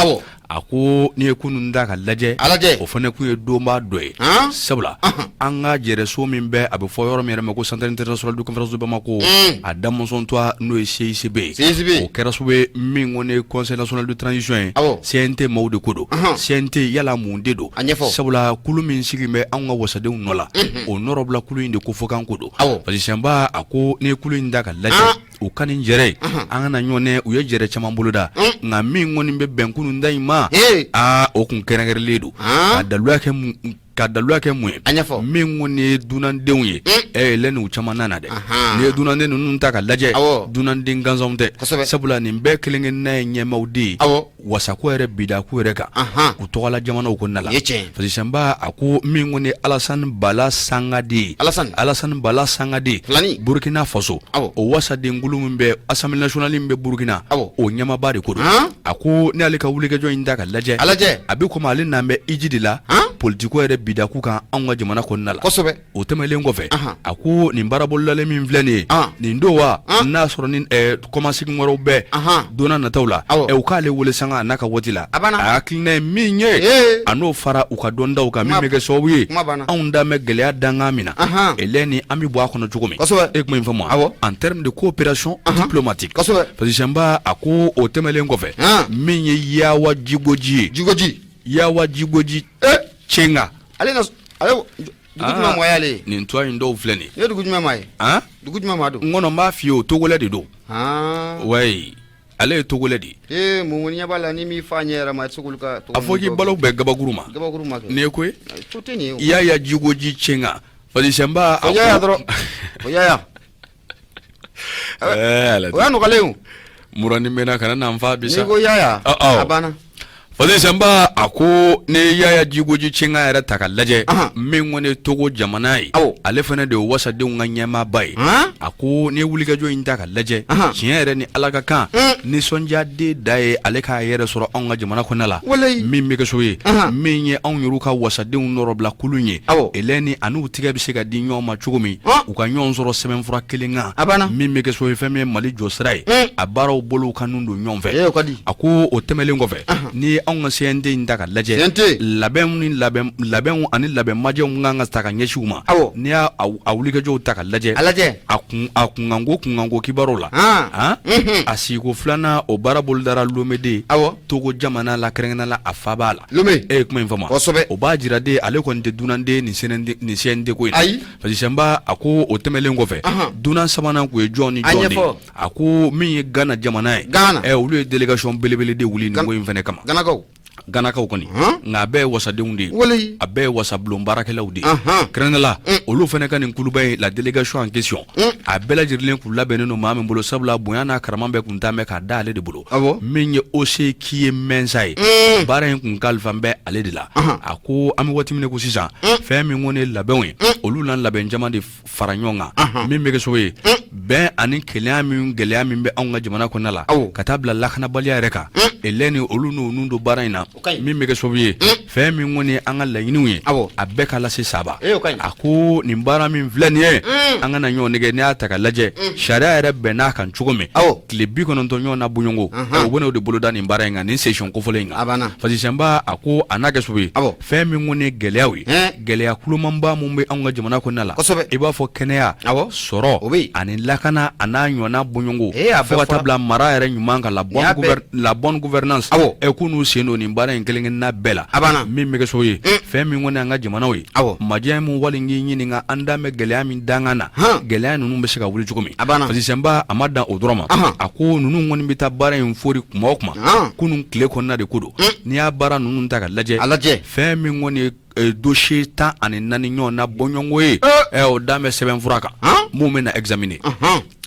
A ko n'i ye ko ninnu da ka lajɛ, A lajɛ. o fana kun ye donba dɔ ye. Sabula an ka jɛrɛso min bɛ, a bɛ fɔ yɔrɔ min yɛrɛ ma ko Centre international de conférence de Bamako, a damɔsɔntɔ n'o ye CICB ye. CICB. O kɛra sababu ye min ko ne Conseil national de transition ye. CNT maaw de ko don. CNT yala mun de don? A ɲɛfɔ. Sabula kulu min sigi bɛ anw ka wasadenw nɔ la, o nɔrɔbila kulu in de ko fɔkan ko don. Parce que Sɛnba, a ko n'i ye kulu in da ka lajɛ, u ka nin jɛrɛ ye, an kana ɲɔgɔn, u ye jɛrɛ caman boloda, nka min kɔni bɛ bɛn kunun da in ma, aa, o kun kɛrɛnkɛrɛnlen don ka daluya kɛ mun Ka daluya kɛ mun ye? A ɲɛfɔ. Min kɔni ye dunandenw ye, lɛniw caman nana dɛ. N'i ye dunanden ninnu ta ka lajɛ, dunanden gansanw tɛ, sabula nin bɛɛ kelen-kelenna ye ɲɛmaaw de ye wasako yɛrɛ bidako yɛrɛ kan u tɔgɔla jamanaw kɔnɔna la. Fazisɛnba a ko min kɔni ye Alasani Bala Sangade ye, Alasani Bala Sangade, Burukina Faso, o wasadenkulu min bɛ Assemblée nationale min bɛ Burukina, o ɲɛmaaba de ko don. A ko n'i y'ale ka wulikajɔ in ta ka lajɛ, a bɛ komi ale n'an bɛ hiji de la politiko yɛrɛ bidaku kan anw ka jamana kɔnɔna la. O tɛmɛnlen kɔfɛ, a ko nin baara bolodalen min filɛ nin ye, nin don wa n'a sɔrɔ ni kɔmasegin wɛrɛw bɛ don nataw la, u k'ale wele sanga a n'a ka waati la. A hakilina ye min ye, a n'o fara u ka dɔntaw kan, min bɛ kɛ sababu ye anw da bɛ gɛlɛya dankan min na, elɛ an bɛ bɔ a kɔnɔ cogo min. E kuma in faamu en terme de coopération diplomatique. Fazisɛnba a ko o tɛmɛnlen kɔfɛ, min ye Yawa Jigoji ye, Jigoji, Yawa Jigoji Cenga, ale dugu jumɛn mɔgɔ y'ale ye? Nin tɔgɔ in dɔw filɛ nin ye dugu jumɛn maa ye? Dugu jumɛn maa don? N kɔnɔ n b'a f'i ye, o togolɛ de don. Wayi, ale ye togolɛ de ye. Ee, mun ɲɛ b'a la ni m'i fa ɲɛ yɛrɛ ma, i tɛ se k'olu ka A fɔ k'i balo bɛn gabakuru ma. Gabakuru ma kɛ. Nin ye ko ye. Ko tɛ nin ye. Yaya Jigoji Cenga, Fazisɛnba a ko Yaya dɔrɔn o Yaya. O y'a nɔgɔlen o. Murani mɛnna kana na n fa bi sa. N'i ko Yaya, a banna. Fazisɛnba a ko n'i ye Yaya Jigoji Cenga yɛrɛ ta ka lajɛ, min kɔni ye Togo jamana ye, ale fana de ye wasadenw ka ɲɛmaaba ye. A ko n'i ye wulikajɔ in ta ka lajɛ, tiɲɛ yɛrɛ ni Ala ka kan, nisɔndiya de da ye ale k'a yɛrɛ sɔrɔ anw ka jamana kɔnɔna la, min bɛ kɛ so ye, min ye anw yɛrɛ ka wasadenw nɔrɔbila kulu ye, elɛni an'u tigɛ bɛ se ka di ɲɔgɔn ma cogo min, u ka ɲɔgɔn sɔrɔ sɛbɛnfura kelen kan, a banna, min bɛ kɛ so ye, fɛn min ye Mali jɔsira ye, a baaraw bolow ka nun don ɲɔgɔn fɛ. A ko o tɛmɛnlen kɔfɛ, n'i ye anw ka CNT in ta ka lajɛ, labɛnw ni labɛnw ani labɛn majɛw kan ka ta ka ɲɛsin u ma, n'i y'a a wulikajɔw ta ka lajɛ, a kun a kunkanko kunkanko kibaru la, a sigiko filanan o baara bolodara Lome de, Togo jamana la, kɛrɛnkɛrɛnnenya la a faaba la Lome. E ye kuma in faamu? Kosɛbɛ. O b'a jira de ale kɔni tɛ dunanden nin CNT ko in na. Ayi. Fazisɛnba a ko o tɛmɛnlen kɔfɛ, dunan sabanan tun ye jɔn ni jɔn de ye? A ko min ye Gana jamana ye, Gana, olu ye délégation belebele de wuli nin ko in fana kama. Ganakaw, Ganakaw kɔni, nka a bɛɛ ye wasadenw de ye, a bɛɛ ye wasabulon baarakɛlaw de ye, kɛrɛnkɛrɛnnenya la olu fana ka nin kuluba in, la délégation en question, a bɛɛ lajɛlen kun labɛnnen don maa min bolo, sabula bonya n'a karama bɛɛ kun tan bɛ k'a da ale de bolo, min ye Osei Kyei Mensah ye, baara in kun kalifa bɛ ale de la. A ko an bɛ waati min ko sisan, fɛn min kɔni ye labɛnw ye, olu na labɛn caman de fara ɲɔgɔn kan, min bɛ kɛ sababu ye bɛn ani kelenya min gɛlɛya min bɛ anw ka jamana kɔnɔna la, ka taa bila lakanabaliya yɛrɛ kan, elɛni olu n'u nun don baara in na, min bɛ kɛ sababu ye fɛn min kɔni ye an ka laɲiniw ye, a bɛɛ ka lase saba. A ko nin baara min filɛ nin ye, an kana ɲɔgɔn nɛgɛn, n'i y'a ta ka lajɛ, sariya yɛrɛ bɛnn'a kan cogo min, tile 90 ɲɔgɔn na bɔɲɔgɔnko, u bɛna o de boloda nin baara in kan, nin session kofɔlen in kan. Fazisɛnba a ko a n'a kɛ sababu ye fɛn min kɔni ye gɛlɛyaw ye, gɛlɛya kulomanba min bɛ anw ka jamana kɔnɔna la, i b'a fɔ kɛnɛya, sɔrɔ ani lakana a n'a ɲɔgɔnna bɔɲɔgɔnko, fo ka taa bila mara yɛrɛ ɲuman kan, la bonne gouvernance, k'u n'u sen don nin baara in kelen-kelenna bɛɛ la, min bɛ kɛ sababu ye fɛn min kɔni an ka jamanaw ye, majɛ min wali k'i ɲininka an da bɛ gɛlɛya min dankan na, gɛlɛya ninnu bɛ se ka wuli cogo min. Fazisɛnba a ma dan o dɔrɔn ma, a ko ninnu kɔni bɛ taa baara in fori kuma o kuma, kunun tile kɔnɔna de ko don. N'i y'a baara ninnu ta ka lajɛ, fɛn min kɔni ye dossier 14 ɲɔgɔn na bɔɲɔgɔnko ye, o dan bɛ sɛbɛnfura kan mun bɛ na examiner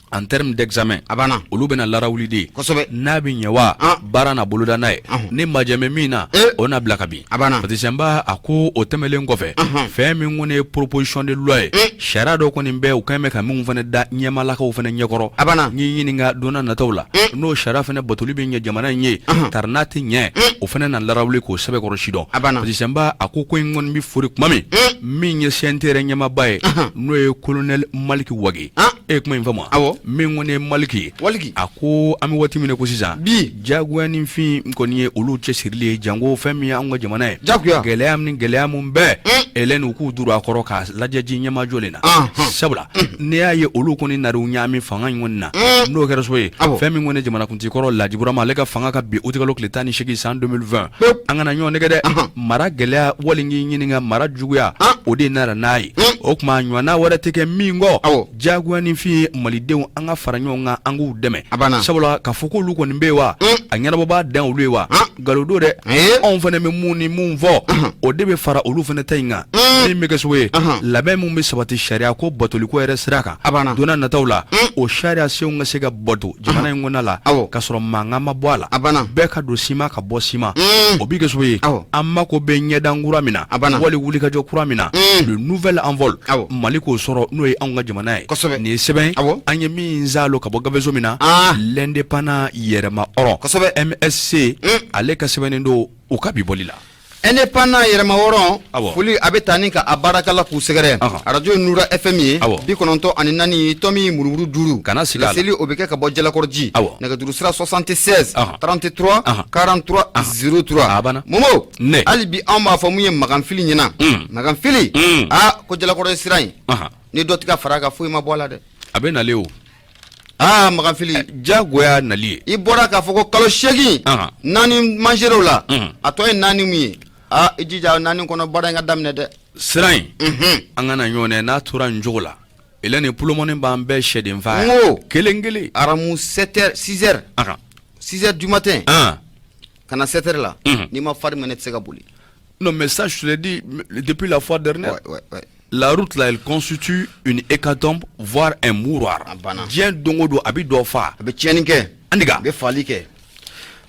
en terme d'examen, a banna, olu bɛna larawuli de, kosɛbɛ, n'a bɛ ɲɛ wa baara na boloda n'a ye, ni majɛ bɛ min na, o na bila ka bin. A banna. Fazisɛnba a ko o tɛmɛnlen kɔfɛ, fɛn min kɔni ye proposition de loi ye, sariya dɔ kɔni bɛ u kɛlen bɛ ka minnu fana da ɲɛmalakaw fana ɲɛkɔrɔ, a banna, n y'i ɲininka don nataw la, n'o sariya fana batoli bɛ ɲɛ jamana in ye, tari n'a tɛ ɲɛ, o fana na larawuli k'o sɛbɛkɔrɔ sidɔn. A banna. Fazisɛnba a ko in kɔni bɛ fori kuma min, min ye CNT yɛrɛ ɲɛmaaba ye, n'o ye colonel Maliki Wage, e ye kuma in faamu? Awɔ. Min kɔni ye Maliki ye, Waliki, a ko an bɛ waati min na ko sisan bi, jagoya ni fin kɔni ye olu cɛsirili ye, janko fɛn min ye anw ka jamana ye, jagoya, gɛlɛya ni gɛlɛya min bɛɛ elɛni u k'u duru a kɔrɔ k'a lajɛ ji ɲɛmajɔlen na, sabula n'i y'a ye olu kɔni nana u ɲaami fanga in kɔni na, n'o kɛra so ye, fɛn min kɔni ye jamanakuntigi kɔrɔ Laji Burama, ale ka fanga ka bin utikalo tile 18 san 2020, an kana ɲɔgɔn nɛgɛn dɛ, mara gɛlɛya wali k'i ɲininka mara juguya, o de nana n'a ye. O tuma ɲɔgɔnna wɛrɛ tɛ kɛ min kɔ, jagoya ni fin malidenw an ka fara ɲɔgɔn kan an k'u dɛmɛ sabula k'a fɔ k'olu kɔni bɛ yen wa a ɲɛnabɔbaa dan olu ye wa nkalon don dɛ anw fana bɛ mun ni mun fɔ o de bɛ fara olu fana ta in kan min bɛ kɛ sababu ye labɛn min bɛ sabati sariya ko batoliko yɛrɛ sira kan don nataw la o sariya senw ka se ka bato jamana in kɔnɔna la ka sɔrɔ mankan ma bɔ a la bɛɛ ka don sima ka bɔ sima o bɛ kɛ sababu ye an mako bɛ ɲɛdan kura min na wali wulikajɔ kura min na le nouvel envol Mali k'o sɔrɔ n'o ye anw ka jamana ye nin ye sɛbɛn an ye min zalo ka bɔ gafeso min na l'Indépendant yɛrɛmahɔrɔn MSC ale ka sɛbɛnnen don u ka bi bɔli la Indépendant yɛrɛmahɔrɔn foli a bɛ taa ni ka a baarakɛla k'u sɛgɛrɛ arajo ye Nura FM ye 94 tomi murumuru 5 kana sigi laseli o bɛ kɛ ka bɔ Jalakɔrɔji nɛgɛjuru sira 76 33 43 03 a banna Momo hali bi anw b'a fɔ mun ye Maganfili ɲɛna Maganfili aa ko Jalakɔrɔji sira in ni dɔ tɛ ka fara a kan foyi ma bɔ a la dɛ a bɛ nalen o aa Maganfili jagoya nali ye i bɔra k'a fɔ ko kalo 8 naani manserew la a tɔ ye 4 min ye aa i jija 4 kɔnɔ baara in ka daminɛ dɛ sira in an kana ɲɔgɔn n'a tora nin cogo la ni pulomɔni b'an bɛɛ sɛden fa n ko kelen kelen aramu 7 heures 6 heures 6 heures du matin ka na 7 heures la n'i ma fari mɛnɛ tɛ se ka boli Non, mais ça, je te l'ai dit depuis la fois dernière. Ouais. La route là, elle constitue une hécatombe, voire un mouroir. Diɲɛ don o don a bɛ dɔ fa. A bɛ tiɲɛni kɛ. Andiga. A bɛ fali kɛ.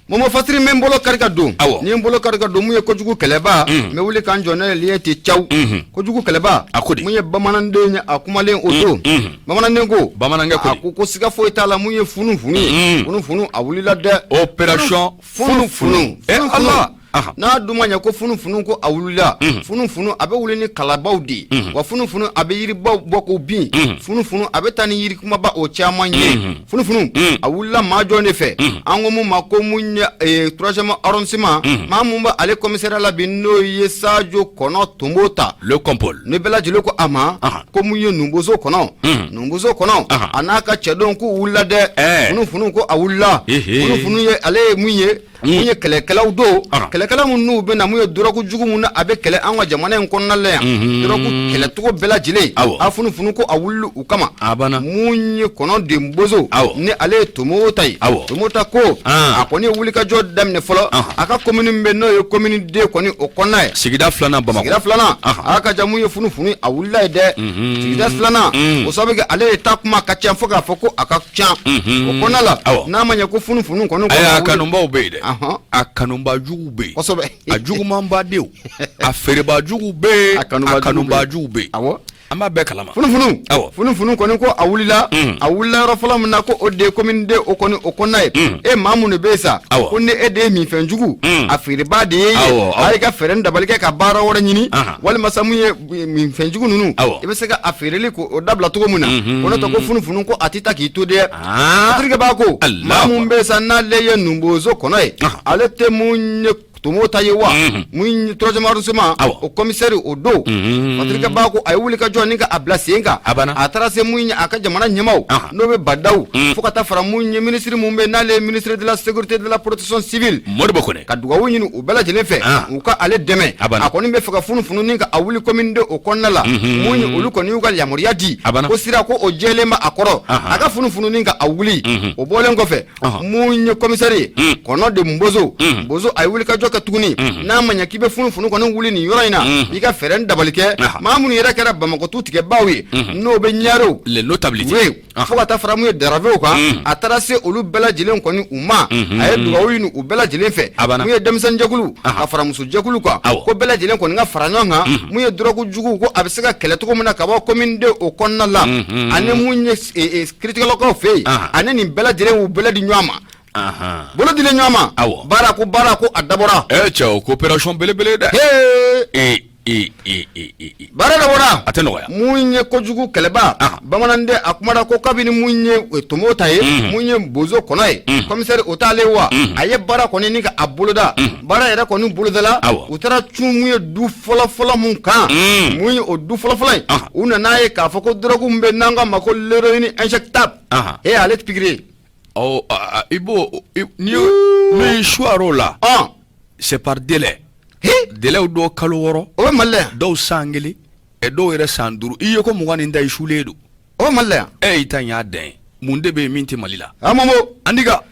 Momo Fatiri n bɛ n bolo kari ka don. Awɔ. Ni n bolo kari ka don mun ye kojugu kɛlɛba. N bɛ wuli ka n jɔ ne ye tɛ caw. Kojugu kɛlɛba. A ko di. Mun ye bamananden ye a kumalen o don. Bamananden ko. Bamanankɛ ko di. A ko ko siga foyi t'a la mun ye funu funu ye. Funu funu a wulila dɛ. Opération funu funu. Eh Ala. N'a dun ma ɲɛ ko funufunu ko a wulila funufunu a bɛ wuli ni kalabaw de ye wa funufunu a bɛ yiribaw bɔ k'o bin funufunu a bɛ taa ni yiri kumaba o caman ye funufunu a wulila maa jɔn de fɛ an ko mun ma ko mun ye troisième arrondissement maa mun bɛ ale commissariat la bi n'o ye Sajo Kɔnɔ Tomota le compol ni bɛɛ lajɛlen ko a ma ko mun ye Nunbozo kɔnɔ Nunbozo kɔnɔ a n'a ka cɛdenw k'u wulila dɛ funufunu ko a wulila funufunu ye ale ye mun ye mun ye kɛlɛkɛlaw don kɛlɛkɛla minnu n'u bɛ na mun ye dɔrɔgu jugu mun na a bɛ kɛlɛ an ka jamana in kɔnɔna la yan dɔrɔgu kɛlɛcogo bɛɛ lajɛlen a funufunu ko a wulila u kama mun ye kɔnɔ den bozo ni ale ye Tomota ye Tomota ko a kɔni ye wulikajɔ daminɛ fɔlɔ a ka commune min bɛ n'o ye commune deux kɔni o kɔnɔna ye sigida filanan Bamakɔ sigida filanan a ka ja mun ye funufunu a wulila yen dɛ sigida filanan o sababu kɛ ale ye taa kuma ka ca fo k'a fɔ ko a ka ca o kɔnɔna la n'a ma ɲɛ ko funufunu kɔni a kanubaw bɛ yen dɛ a kanuba jugu bɛ yen kosɛbɛ a jugumanbadenw a feerebaa jugu bɛ yen a kanuba jugu bɛ yen an b'a bɛɛ kalama funufunu funufunu kɔni ko a wulila a wulila yɔrɔ fɔlɔ min na ko o de ye commune deux o kɔni o kɔnɔna ye e maa mun de bɛ yen sa ko ni e de ye minfɛnjugu a feerebaa de ye a y'i ka fɛɛrɛ ni dabali kɛ ka baara wɛrɛ ɲini walima sa mun ye minfɛnjugu ninnu i bɛ se ka a feereli ko o dabila cogo min na ko n'o tɛ ko funufunu ko a tɛ taa k'i to dɛ terikɛba ko maa mun bɛ sa n'ale ye nunbozo kɔnɔ ye ale tɛ mun ye Tomota ye wa mun ye troisième arrondissement o commissaire o don Patrick ko a ye wuli ka jɔ ni ka a bila sen kan a taara se mun ye a ka jamana ɲɛmaaw n'o bɛ Ba Ndaw fo ka taa fara mun ye ministre mun bɛ n'ale ye ministre de la sécurité de la protection civile Modibo Kone ka dugawu ɲini u bɛɛ lajɛlen fɛ u ka ale dɛmɛ a kɔni bɛ fɛ ka funufunu ni ka a wuli commune deux o kɔnɔna la mun ye olu kɔni y'u ka yamaruya di ko sira ko o jɛlen bɛ a kɔrɔ a ka funufunu ni ka a wuli o bɔlen kɔfɛ mun ye commissaire ye kɔnɔ de nbozo bozo a ye wulikajɔ kɛ tuguni n'a ma ɲɛ k'i bɛ funufunu kɔni wuli nin yɔrɔ in na i ka fɛɛrɛ ni dabali kɛ maa minnu yɛrɛ kɛra bamakɔ tu tigɛbaaw ye n'o bɛ ɲarew les notabilités fo ka taa fara mun ye daravew kan a taara se olu bɛɛ lajɛlen kɔni u ma a ye dugawu ɲini u bɛɛ lajɛlen fɛ mun ye denmisɛnninjɛkulu ka fara musojɛkulu kan ko bɛɛ lajɛlen kɔni ka fara ɲɔgɔn kan mun ye dɔrɔgu jugu ko a bɛ se ka kɛlɛ cogo min na ka bɔ commune deux o kɔnɔna la ani mun ye kiiritigɛlakaw fɛ yen ani nin bɛɛ lajɛlen u bɛɛ di ɲɔgɔn ma bolo dilen ɲɔgɔn ma baara ko baara ko a dabɔra cɛ o coopération belebele dɛ baara dabɔra a tɛ nɔgɔya mun ye kojugu kɛlɛba bamananden a kumara ko kabini mun ye Tomota ye mun ye bozo kɔnɔ ye commissaire o t'ale wa a ye baara kɔni ni ka a boloda baara yɛrɛ kɔni bolodala u taara cun mun ye du fɔlɔfɔlɔ mun kan mun ye o du fɔlɔfɔlɔ ye u nana ye k'a fɔ ko dɔrɔgu min bɛ n'an k'a ma ko l'héroïne injectable e ale pikiri i b'o n'i ye choix o la c'est par délai délai dɔw kalo 6 o bɛ Mali la dɔw san 1 dɔw yɛrɛ san 5 i ye ko 20 nin ta i sulen don. O bɛ Mali la yan. E y'i ta in y'a dan ye, mun de bɛ yen min tɛ Mali la? A Momo. Andiga.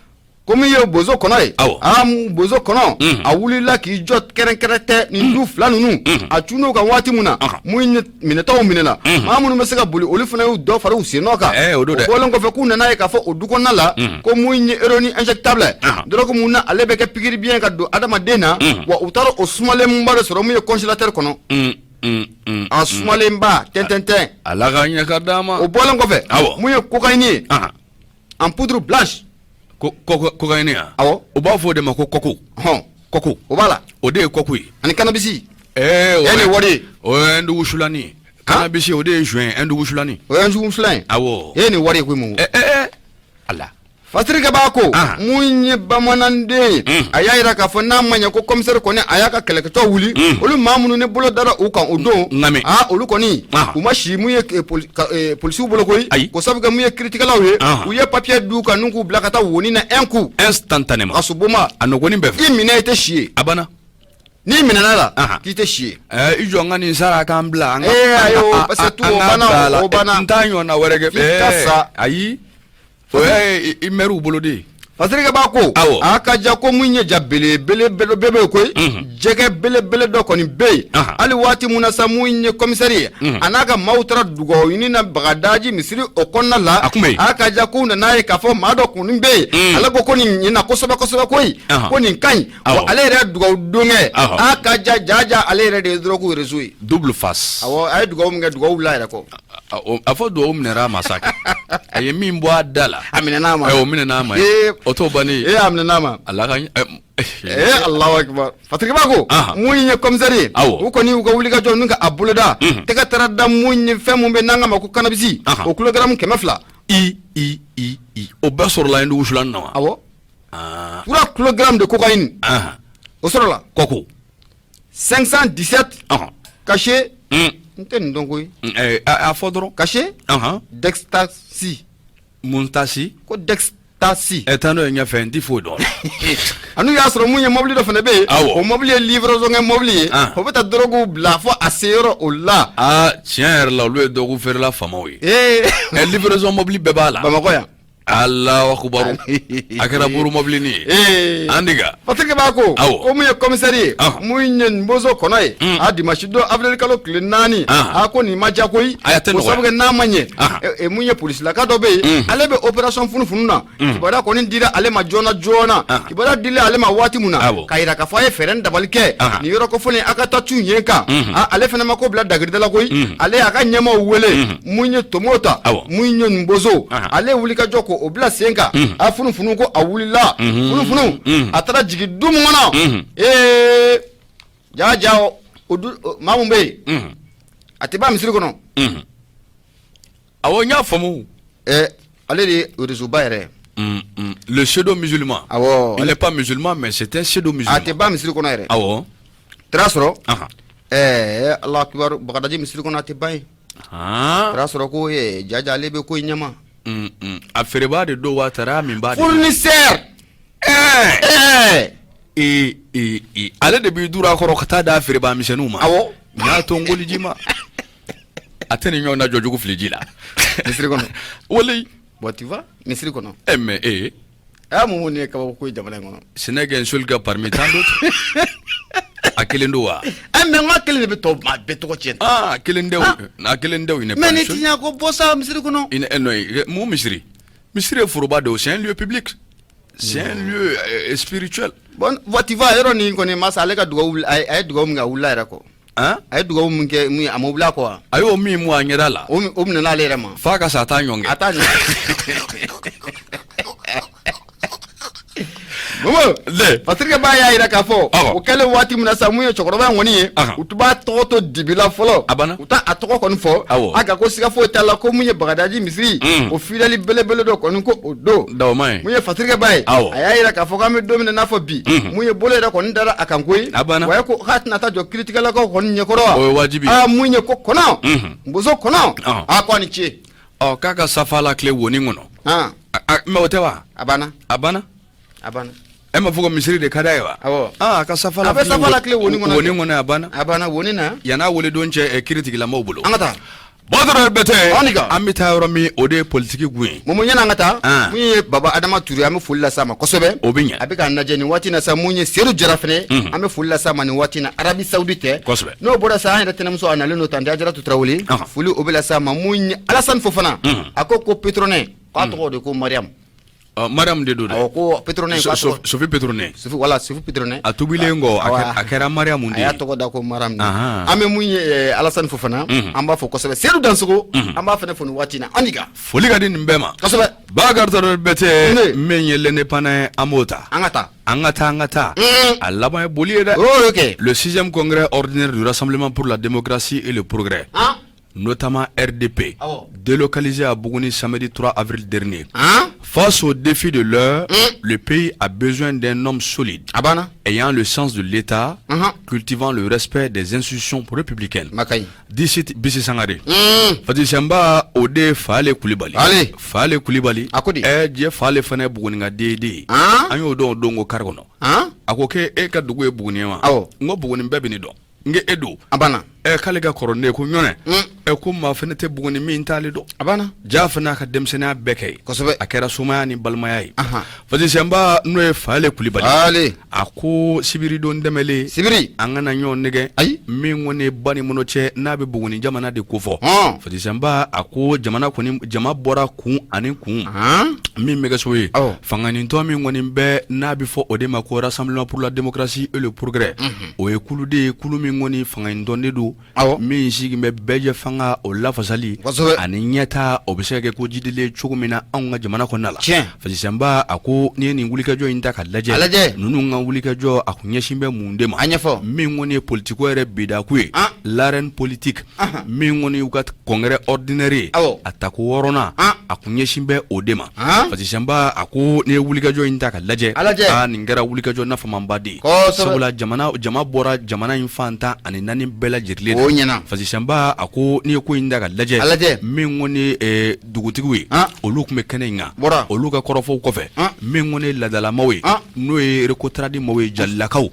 Ko min ye bozo kɔnɔ ye, Awɔ. aa bozo kɔnɔ, a wulila k'i jɔ kɛrɛnkɛrɛn tɛ nin du fila ninnu, a cunn'u kan waati min na, mun ye minɛtaw minɛna, maa minnu bɛ se ka boli, olu fana y'u dɔ fara u sennɔ kan. O don dɛ. O bɔlen kɔfɛ, k'u nana ye k'a fɔ o du kɔnɔna la ko mun ye héroïne injectable, dɔrɔgu mun na ale bɛ kɛ pikiri biɲɛ ka don adamaden na, wa u taara o sumalenba de sɔrɔ mun ye congélateur kɔnɔ. A sumalenba tɛntɛntɛn. Ala ka ɲɛ ka d'a ma. O bɔlen kɔfɛ, Awɔ. mun ye cocaïne ye en poudre blanche. Cocaïne ya? Awɔ. O b'a fɔ o de ma ko kɔku. Hɔn. Kɔku. O b'a la. O de ye kɔku ye. Ani cannabis. Ɛɛ, o E ni wari ye. O ye Inde wusulani ye. Cannabis, o de ye joint, Inde wusulani. O ye Inde wusulan ye. Awɔ. E ni wari ye koyi, mun. Ɛɛ ɛɛ Ala. Fasirikɛbaa ko Ahan. mun ye bamananden ye, a y'a jira k'a fɔ n'a ma ɲɛ ko commissaire kɔni a y'a ka kɛlɛkɛcɛw wuli, olu maa minnu ni bolo dara u kan o don, Nka aa olu kɔni Ahan. u ma si mun ye polisiw bolo koyi. Ayi. Ko sabu kɛ mun ye kiritigɛlaw ye, Ahan. u ye papier d'u kan n'u k'u bila ka taa woni na un coup. Instantanément. Kasobonba. A nɔgɔnin bɛɛ fɛ. I minɛ, i tɛ si yen. A banna. N'i minɛna la, Ahan. k'i tɛ si yen. I jɔ n ka nin sara k'an bila an ka. Ayi, o parce que tout an o ka banna, bila a la. o banna. N t'a ɲɔgɔnna wɛrɛ kɛ. F'i ka sa. Ayi. O ye i mɛriw bolo de ye. Fasirikɛbaa ko Awɔ. a ka ja ko mun ye ja belebele bɛɛ bɛ yen koyi, jɛgɛ belebele dɔ kɔni bɛ yen. Hali waati mun na sa, mun ye commissaire ye, a n'a ka maaw taara dugawu ɲini na Bagadaji misiri o kɔnɔna la. A kun bɛ yen. A ka ja k'u nana ye k'a fɔ maa dɔ kun bɛ yen, ale ko ko nin ɲɛna kosɛbɛ kosɛbɛ koyi, ko nin ka ɲi, wa ale yɛrɛ ye dugawu don kɛ. A ka ja jaja, ale yɛrɛ de ye drogue réseau ye. Double face. Awɔ, a ye dugawu min kɛ, dugawu wulila a yɛrɛ kɔ. A fɔ dugawu minɛra a ma sa kɛ. A ye min bɔ a da la, a minɛna a ma. O minɛna a ma. O t'o bannen ye. Ee, a minɛna a ma. Ala ka Ee, Alahu akibar. Fasirikɛbaa ko mun ye commissaire ye, u kɔni y'u ka wulikajɔ n'u ka a boloda, tɛgɛ taara da mun ye fɛn mun bɛ n'an k'a ma ko cannabis, o kilogramme 200. I i i i, o bɛɛ sɔrɔla Inde wusulan na wa? Awɔ. 3 kilogrammes de cocaïne. O sɔrɔla. Kɔko. 517 cachet. N tɛ nin dɔn koyi. A fɔ dɔrɔn. Cachet. D'ecstasy. Muntasi. Ko d'ecstasy. Ɛ, taa n'o ye ɲɛfɛ, n ti foyi dɔn. Ani y'a sɔrɔ mun ye mobili dɔ fana bɛ yen. Awɔ. O mobili ye livraison kɛ mobili ye. O bɛ taa drogue bila fo a se yɔrɔ o la. Aa, tiɲɛ yɛrɛ la, olu ye drogue feerela faamaw ye. Ee. Ɛ, livraison mobili bɛɛ b'a la. Bamakɔ yan. Alahu akubaru. A kɛra buru mobilinin ye. Ee. An diga. Fasirikɛbaa ko. Awɔ. Ko mun ye commissaire ye. Mun ye bozo kɔnɔ ye. A dimanche don avril kalo tile 4. A ko nin ma diya koyi. A tɛ Ko nɔgɔya. sabu kɛ n'a ma ɲɛ. Mun ye polisilaka dɔ bɛ yen. Ale bɛ opération funufunu na. Kibaruya kɔni dira ale ma joona joona. Kibaruya dilen ale ma waati mun na. K'a jira k'a fɔ a ye fɛɛrɛ ni dabali kɛ. Nin yɔrɔ kofɔlen a ka taa cun yen kan. Ale fana ma ko bila dagirida la koyi. Ale y'a ka ɲɛmaaw wele. Mun ye tomo ta. Mun ye nbozo. Ale wuli ka jɔ ko o bila sen kan. A funufunu ko a wulila. Funufunu a taara jigin du min kɔnɔ. Ee, jaa jaa, o du maa mun bɛ yen, a tɛ ban misiri kɔnɔ. Awɔ, n y'a faamu. Ɛ, ale de ye réseau ba yɛrɛ ye. Le pseudo musulman. Awɔ. Il n'est pas musulman, mais c'est un pseudo musulman. A tɛ ban misiri kɔnɔ yɛrɛ. Awɔ. Taara sɔrɔ. Ɛɛ, Alahu akibaru, Bagadaji misiri kɔnɔ, a tɛ ban yen. Taara sɔrɔ ko jaja, ale bɛ ko in ɲɛma. A feerebaa de don wa, taara min b'a. Fournisseur. Ɛɛ. Ee ee, ale de b'i duru a kɔrɔ ka taa d'a feerebaa misɛnninw ma. Awɔ. N y'a to n koliji ma. A tɛ nin ɲɔgɔn na jɔjugu fili ji la. Misiri kɔnɔ. Walayi. Bon, tu vois, misiri kɔnɔ. Ɛ, mais ee. A mun nin ye kabako ko ye jamana in kɔnɔ. Ce n'est qu'un seul gars parmi tant d'autres. A kelen don wa? Ɛ, mais n ka kelen de bɛ tɔw maa bɛɛ tɔgɔ tiɲɛ. Aa, kelen tɛ o, a kelen tɛ o, il n'est pas Mais le ni seul. ti ɲa ko bɔ sa misiri kɔnɔ. Il n'est, non, mun misiri? Misiri ye foroba de ye, c'est un lieu public. C'est un lieu spirituel. Bon, tu vois, yɔrɔ nin kɔni masa, ale ka dugawu, a ye dugawu min kɛ, a wulila yɛrɛ kɔ. A ye dugawu min kɛ, mun ye, a ma wuli a kɔ wa? A y'o min mun a ɲɛda la. O minɛna ale yɛrɛ ma. F'a ka sa, a t'a ɲɔn kɛ. A t'a ɲɔn. Momo, Patrick Ba y'a jira k'a fɔ o kɛlen waati min na sa, mun ye cɛkɔrɔba in kɔni ye, u tun b'a tɔgɔ to dibi la fɔlɔ. A banna. U t'a a tɔgɔ kɔni fɔ. A ka ko siga foyi t'a la ko mun ye Bagadaji misiri, o fidèle belebele dɔ kɔni ko o don. Dawoma ye. Mun ye Patrick Ba ye, a y'a jira k'a fɔ k'an bɛ don min na n'a fɔ bi, mun ye bolo yɛrɛ kɔni dara a kan koyi. A banna. Wa ko k'a tɛna taa jɔ kiiritigɛlakaw kɔni ɲɛkɔrɔ wa. O ye wajibi ye. Aa, mun ye ko kɔnɔ, bozo kɔnɔ, a ko a ni ce. Ɔ, k'a ka safa la tile wonin kɔnɔ. Mais o tɛ wa? A banna. A banna. A banna. E ma fɔ ko misiri de ka d'a ye wa? Awɔ. Aa, a ka safa la A bɛ safa la tile wonin kɔnɔ. Wonin kɔnɔ, a banna. A banna wonin na. Yan'a weledon cɛ, kiiritigilamaw bolo. An ka taa. Badara Bɛtɛ an bɛ taa yɔrɔ min o de ye politiki gun ye Momo ɲɛna an ka taa mun ye Baba Adama Ture an bɛ foli las'a ma kosɛbɛ o bɛ ɲɛ a bɛ k'an lajɛ nin waati na sa mun ye Sedu Jara fɛnɛ an bɛ foli las'a ma nin waati na Arabie Saoudite kosɛbɛ n'o bɔra sa an yɛrɛ tɛnɛmuso a nalen don tante Ajaratu Tarawele foli o bɛ las'a ma mun ye Alasani Fofana a ko pétrole k'a tɔgɔ de ko Mariam Mariam de don dɛ ko pétrole Sophie pétrole voilà Sophie pétrole a tubilen kɔ a kɛra Mariam de a y'a tɔgɔ da ko Mariam an bɛ mun ye Alasani Fofana an b'a fo kosɛbɛ Sedu Dansogo an b'a fana fo nin waati na an ka foli ka di nin bɛɛ ma kosɛbɛ Bakari Tarawele Bɛtɛ min ye l'Indépendant an b'o ta an ka taa an ka taa an ka taa a laban ye boli ye dɛ le sixième congrès ordinaire du Rassemblement pour la démocratie et le progrès notamment RDP, délocalisé à Bougouni samedi 3 avril dernier. Hein? Face au défi de l'heure, le pays a besoin d'un homme solide, ayant le sens de l'État, cultivant le respect des institutions républicaines. D'ici Bissi Sangaré. Fati Sɛnba o de ye Fale Kulibali. Allez. Fale Kulibali. A ko di? Jɛ Fale fana ye Buguninka den de ye. An y'o dɔn o don ko kari kɔnɔ. A ko k'e ka dugu ye Buguni ye wa? Awɔ. N ko Buguni bɛɛ bɛ ne dɔn. N ko e don a banna k'ale ka kɔrɔ ne ye ko ɲɔnɛ ko maa fana tɛ Buguni min t'ale dɔn a banna ja fana y'a ka denmisɛnninya bɛɛ kɛ yen kosɛbɛ a kɛra somaya ni balimaya ye Fati Sɛnba n'o ye Fale Kulibali ale a ko sibiridon tɛmɛlen sibiri an kana ɲɔgɔn nɛgɛn ayi min kɔni ye ba ni mɔnɔ cɛ n'a bɛ Buguni jamana de kofɔ Fati Sɛnba a ko jamana kɔni jama bɔra kun ani kun min bɛ kɛ sababu ye fangaɲinitɔn min kɔni bɛ n'a bɛ fɔ o de ma ko Rassemblement pour la démocratie et le progrès o ye kulu de ye kulu min kɔni fangaɲinitɔn de don min sigi bɛ bɛɛjɛ fanga o lafasali ani ɲɛtaa o bɛ se ka kɛ ko jidilen cogo min na anw ka jamana kɔnɔna la Fati Sɛnba a ko n'i ye nin wulikajɔ in ta ka lajɛ ninnu ka wulikajɔ a kun ɲɛsin bɛ mun de ma a ɲɛfɔ min kɔni ye politiko yɛrɛ bidaku ye l'arène politique min kɔni y'u ka congrès ordinaire ye a tako wɔɔrɔnan a kun ɲɛsin bɛ o de ma Fati Sɛnba a ko n'i ye wulikajɔ in ta ka lajɛ aa nin kɛra wulikajɔ nafamanba de ye sabula jamana jama bɔra jamana in fan 14 bɛɛ lajɛlen o ɲɛna Fati Sɛnba a ko n'i ye ko in ta ka lajɛ min kɔni ye dugutigiw ye olu tun bɛ kɛnɛ in kan olu ka kɔrɔfɔw kɔfɛ min kɔni ye laadalamaw ye n'o ye Recotrade maaw ye jalilakaw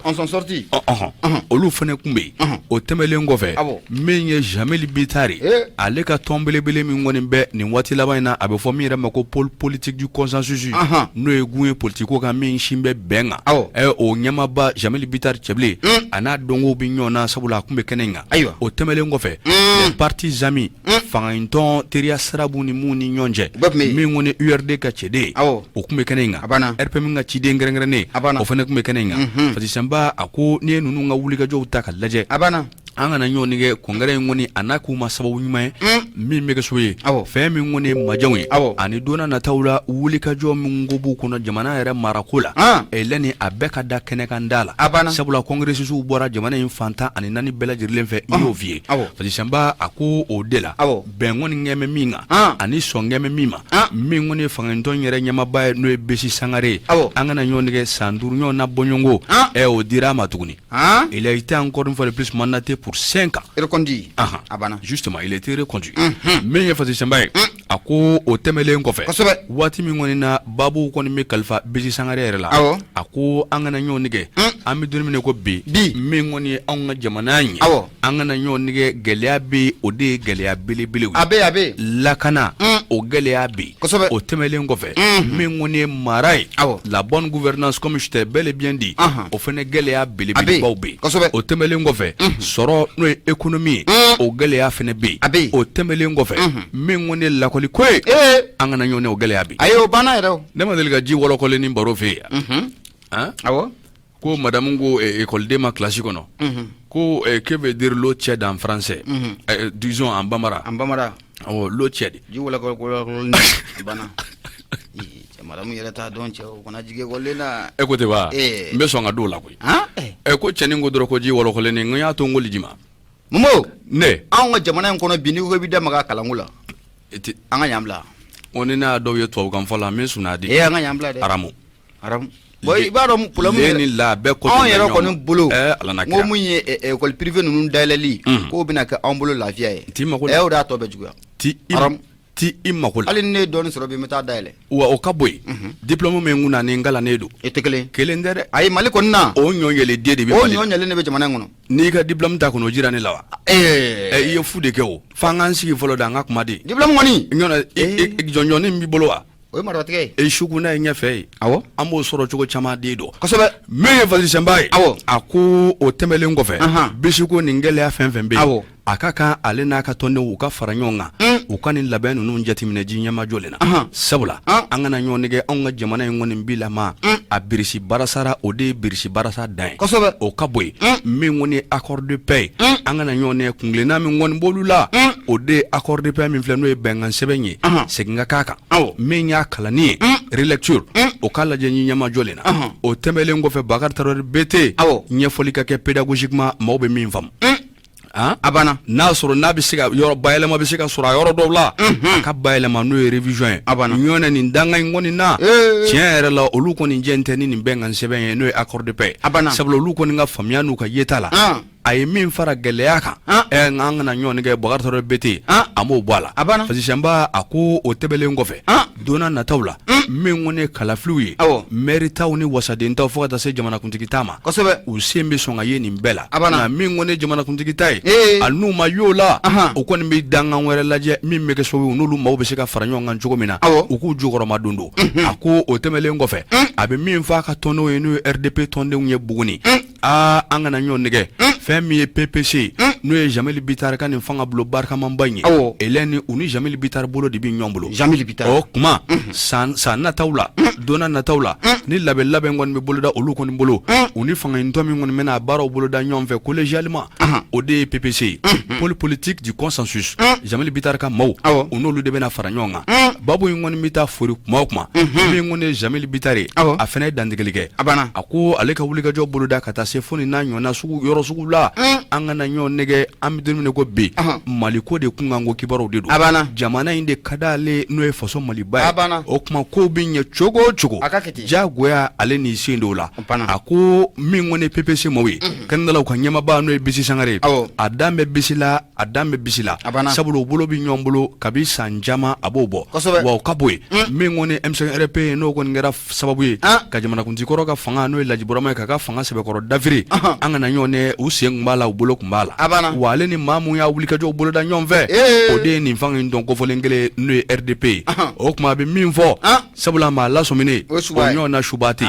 olu fana tun bɛ yen o tɛmɛnlen kɔfɛ min ye Jeamille Bittar ale ka tɔn belebele min kɔni bɛ nin waati laban in na a bɛ fɔ min yɛrɛ ma ko pôle politique du consensus n'o ye gun ye politiko kan min sin bɛ bɛn kan o ɲɛmaaba Jeamille Bittar Cɛbilen a n'a dɔnkow bɛ ɲɔgɔn na sabula a tun bɛ kɛnɛ in kan ayiwa o tɛmɛnlen kɔfɛ les partis amis fangaɲinitɔn teriya sira b'u ni mun ni ɲɔgɔn cɛ min kɔni URD ka ciden ye o tun bɛ kɛnɛ in kan RPM ka ciden kɛrɛnkɛrɛnnen o fana tun bɛ kɛnɛ in kan Fati Sɛnba a ko n'i ye ninnu ka wulikajɔw ta ka lajɛ a banna an kana ɲɔgɔn nɛgɛn congrès in kɔni a n'a k'u ma sababu ɲuman ye min bɛ kɛ sababu ye fɛn min kɔni ye majɛw ye ani don nataw la wulikajɔ min ko b'u kɔnɔ jamana yɛrɛ marako la lɛni a bɛɛ ka da kɛnɛkan da la a sabula congressistes bɔra jamana in fan 14 bɛɛ lajɛlen fɛ i y'o f'i ye Fati Sɛnba a ko o de la bɛn kɔni kɛn bɛ min kan ani sɔn kɛn bɛ min ma min kɔni ye fangaɲinitɔn yɛrɛ ɲɛmaaba ye n'o ye Besi Sangare ye an kana ɲɔgɔn nɛgɛn san 5 ɲɔgɔn na bɔɲɔgɔnko o dira a ma tuguni Il a été encore une fois de plus mandaté pour 5 ans. Reconduit. A banna. Justement, il a été reconduit. Min ye Fati Sɛnba ye, a ko o tɛmɛnlen kɔfɛ. Kosɛbɛ. Waati min kɔni na baabu kɔni bɛ kalifa Besi Sangare yɛrɛ la. Awɔ. A ko an kana ɲɔgɔn nɛgɛn. An bɛ don min na ko bi. Bi. Min kɔni ye anw ka jamana in ye. Awɔ. An kana ɲɔgɔn nɛgɛn gɛlɛya bɛ yen o de ye gɛlɛya belebelew ye. A bɛ yen a bɛ yen. Lakana. O gɛlɛya bɛ yen. Kosɛbɛ. O tɛmɛnlen kɔfɛ. Min kɔni ye mara ye. Awɔ. La bonne gouvernance comme je t'ai bel et bien dit. Anhan. O fana gɛlɛya belebelebaw bɛ yen. Kosɛbɛ. O tɛmɛnlen kɔfɛ. Sɔrɔ n'o ye économie ye. O gɛlɛya fana bɛ yen. A bɛ yen. O tɛmɛnlen kɔfɛ. Min kɔni ye lakɔli ko ye. Ee. An kana ɲɔgɔn nɛgɛn o gɛlɛya bɛ yen. Ayi o banna yɛrɛ o. Ne ma deli ka ji wɔlɔkɔlen ni baro fɛ yen. Han? Awɔ. Ko madame ko école ma classe kɔnɔ. Ko que veut dire l'eau tiède en français? Disons en bambara. En bambara. Awɔ l'eau tiède. Ji wɔlɔkɔlen a banna. Ee madame yɛrɛ t'a dɔn cɛ o kana jigin ekɔliden na. E ko ten wa? N bɛ sɔn ka don o la koyi. Han? Ko cɛnin ko dɔrɔn ko ji wɔlɔkɔlen n y'a to n ko ji ma. Momo. Ne. Anw ka jamana in kɔnɔ bi n'i ko k'i b'i da maga kalanko la. An ka yan bila. Ko ni ne y'a dɔw ye tubabukan fɔ la n bɛ sunaa di. Ee an ka yan bila dɛ. Aramu. Aramu. Bon i b'a dɔn problème Le ni la bɛɛ kɔ anw yɛrɛ kɔni bolo. Ala n'a kira. N ko mun ye école privée ninnu dayɛlɛli. K'o bɛna kɛ anw bolo lafiya ye. T'i mago o de y'a tɔ bɛɛ juguya. Ti Aramu. Ti i mako la hali ni ne ye dɔɔnin sɔrɔ bi n bɛ taa dayɛlɛ wa o ka bɔ yen diplôme min kun na ni n kalannen don e tɛ kelen kelen tɛ dɛ ayi mali kɔni na o ɲɔ ɲɛlen den de bɛ o ɲɔ ɲɛlen de bɛ jamana in kɔnɔ n'i ka diplôme ta k'o jira ne la wa ɛɛ i ye fu de kɛ o f'an k'an sigi fɔlɔ da an ka kuma de diplôme kɔni ɲɔnɔ jɔnjɔni b'i bolo wa o ye maratigɛ ye e su kunna ye ɲɛfɛ ye awɔ an b'o sɔrɔ cogo caman den dɔn kosɛbɛ min ye Fasiri ye awɔ a ko o tɛmɛlen kɔfɛ bisi ko nin gɛlɛya fɛn fɛn bɛ yen a ka kan ale n'a ka tɔndenw u ka fara ɲɔgɔn kan u ka nin labɛn ninnu jateminɛ ji ɲɛmajɔlen na sabula an kana ɲɔgɔn nɛgɛn anw ka jamana in kɔni bilama a birisi barasara o de ye birisi barasa dan ye kosɛbɛ o ka bɔ yen min kɔni ye accord de paix ye an kana ɲɔgɔn nɛgɛn kuntilenna min kɔni b'olu la o de ye accord de paix min filɛ n'o ye bɛnkan sɛbɛn ye segin ka k'a kan min y'a kalanni ye relecture o k'a lajɛ ɲi ɲɛmajɔlen na o tɛmɛlen kɔfɛ Bakari Tarawele BT ɲɛfɔli ka kɛ pédagogiquement maaw bɛ min faamu a banna n'a sɔrɔ n'a bɛ se ka yɔrɔ bayɛlɛma bɛ se ka sɔrɔ a yɔrɔ dɔw la a ka bayɛlɛma n'o ye révision ye a banna ɲɔnɛ nin danga in kɔni na tiɲɛ yɛrɛ la olu kɔni jɛn tɛ ni nin bɛnkan sɛbɛn ye n'o ye accord de paix a banna sabula olu kɔni ka faamuya n'u ka yeta la a ye min fara gɛlɛya kan ɛ nka an kana ɲɔgɔn nɛgɛn Bakari Tarawele BT a m'o bɔ a la a banna Fasiri a ko o tɛmɛlen kɔfɛ don nataw la min kɔni ye kalafiliw ye mɛri taw ni wasaden taw fo ka taa se jamanakuntigi ta ma kosɛbɛ u sen bɛ sɔn ka ye nin bɛɛ la a banna nka min kɔni ye jamanakuntigi ta ye hali n'u ma y'o la o kɔni bɛ dankan wɛrɛ lajɛ min bɛ kɛ sababu ye n'olu maaw bɛ se ka fara ɲɔgɔn kan cogo min na u k'u jukɔrɔma don don a ko o tɛmɛlen kɔfɛ a bɛ min fɔ a ka tɔndenw ye n'o ye RDP tɔndenw ye Buguni aa an kana ɲɔgɔn nɛgɛn fɛn min ye PPC ye n'o ye Jamili Bitari ka nin fanga bulon barikamanba in ye Elɛni u ni Jamili Bitari bolo de bɛ ɲɔgɔn bolo Jamili Bitari o kuma san san nataw la don nataw la ni labɛn labɛn kɔni bɛ boloda olu kɔni bolo u ni fanga ɲini tɔn min kɔni bɛna baaraw boloda ɲɔgɔn fɛ collégialement o de ye PPC ye pôle politique du consensus Jamili Bitari ka maaw u n'olu de bɛna fara ɲɔgɔn kan babu in kɔni bɛ taa fori kuma o kuma min kɔni ye Jamili Bitari ye a fana ye dantigɛli kɛ a ko ale ka wulikajɔ boloda ka taa se fo nin n'a ɲɔgɔnna sugu yɔrɔ sugu la an kana ɲɔgɔn nɛgɛn an bɛ don min na ko bi Mali ko de kunkanko kibaruw de don jamana in de ka d'ale n'o ye faso Maliba ye o tuma kow bɛ ɲɛ cogo o cogo diyagoya ale n'i sen don o la a ko min kɔni ye PPC maaw ye kɛnɛdalaw ka ɲɛmaaba n'o ye Bisi Sangare ye a dan bɛ Bisi la a dan bɛ Bisi la sabula u bolo bɛ ɲɔgɔn bolo kabi san caman a b'o bɔ wa o ka bɔ yen min kɔni M5 RP ye n'o kɔni kɛra sababu ye ka jamanakuntigi kɔrɔ ka fanga n'o ye Laji Burama ye k'a ka fanga sɛbɛkɔrɔ dafiri an kana ɲɔgɔn nɛgɛn u sen tun b'a la u bolo tun b'a la wa ale ni maa mun y'a wulikajɔw boloda ɲɔgɔn fɛ o de ye nin fanga in tɔn kofɔlen kelen n'o ye RDP ye o tuma a bɛ min fɔ sabula maa lasɔminen o ɲɔgɔn na suba tɛ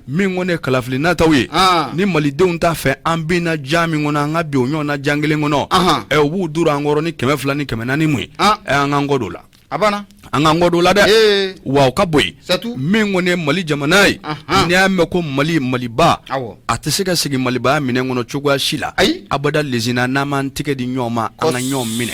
min kɔni ye kalafili nataw ye ni malidenw t'a fɛ an binna jan min kɔnɔ an ka bin o ɲɔgɔn na jan kelen kɔnɔ ɛ u b'u duru an kɔrɔ ni 200 ni 400 mun ye ɛ an k'an kɔ don o la a banna an k'an kɔ don o la dɛ wa o ka bɔ yen min kɔni ye mali jamana ye n'i y'a mɛn ko mali maliba a tɛ se ka sigi malibaya minɛn kɔnɔ cogoya si la abada lezina n'an m'an tɛgɛ di ɲɔgɔn ma an ka ɲɔgɔn minɛ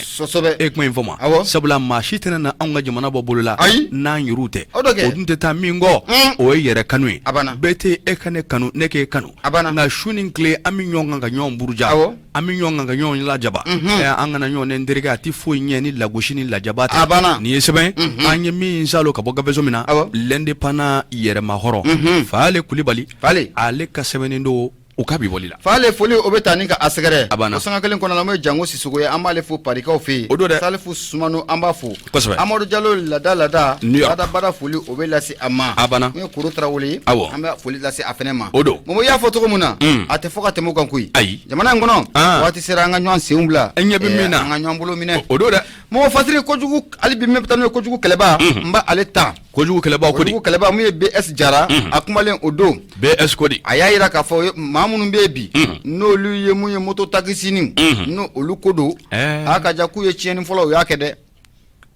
e kuma in fɔ ma sabula maa si tɛna na anw ka jamana bɔ bolo la n'an yɛrɛw tɛ o dun tɛ taa min kɔ o ye yɛrɛ kanu ye bɛɛ tɛ e ka ne kanu ne k'e kanu nka su ni tile an bɛ ɲɔgɔn kan ka ɲɔgɔn buruja an bɛ ɲɔgɔn kan ka ɲɔgɔn lajaba an kana ɲɔgɔn nɛgɛn terikɛ a tɛ foyi ɲɛ ni lagosi ni lajaba tɛ nin ye sɛbɛn an ye min salo ka bɔ gafeso min na l'Indépendant yɛrɛmahɔrɔn Fale Kulibali ale ka sɛbɛnnen don u ka bi bɔli la Fale foli o bɛ taa ni ka a sɛgɛrɛ a banna o sanga kelen kɔnɔ la n'o ye Jango Sisoko ye an b'ale fo Parikaw fɛ yen o don dɛ Salifu Sumano an b'a fo kosɛbɛ Amadu Jalo lada lada lada bada foli o bɛ lase a ma a banna n'o ye Koro Tarawele ye awɔ an bɛ foli lase a fɛnɛ ma o don Momo i y'a fɔ cogo min na a tɛ fɔ ka tɛmɛ o kan koyi ayi jamana in kɔnɔ waati sera an ka ɲɔgɔn senw bila an ɲɛ bɛ min na an ka ɲɔgɔn bolo minɛ o don dɛ Momo Fasiri kojugu hali bi min bɛ taa n'o ye kojugu kɛlɛba n b'ale ta kojugu kɛlɛba ko di kojugu kɛlɛba mun ye BS Jara a kumalen o don BS ko di a y'a jira k'a fɔ maa minnu bɛ yen bi n'olu ye mun ye moto takisinin n'o olu ko don a ka ja k'u ye tiɲɛni fɔlɔ u y'a kɛ dɛ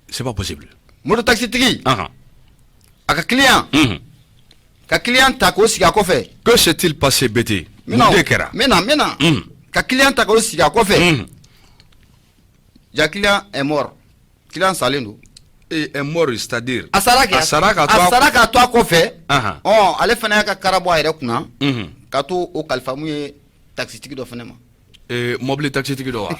c'est pas possible moto takisitigi a ka client ka client ta k'o sigi a kɔfɛ que s'est-il passé BT mun de kɛra n bɛ na n bɛ na ka client ta k'o sigi a kɔfɛ ja client est mort client salen don est mort c'est-à-dire a sara kɛ a sara ka to a sara ka to a kɔfɛ ɔ ale fana y'a ka kara bɔ a yɛrɛ kunna ka to o kalifa mun ye takisitigi dɔ fana ma mobili takisitigi dɔ wa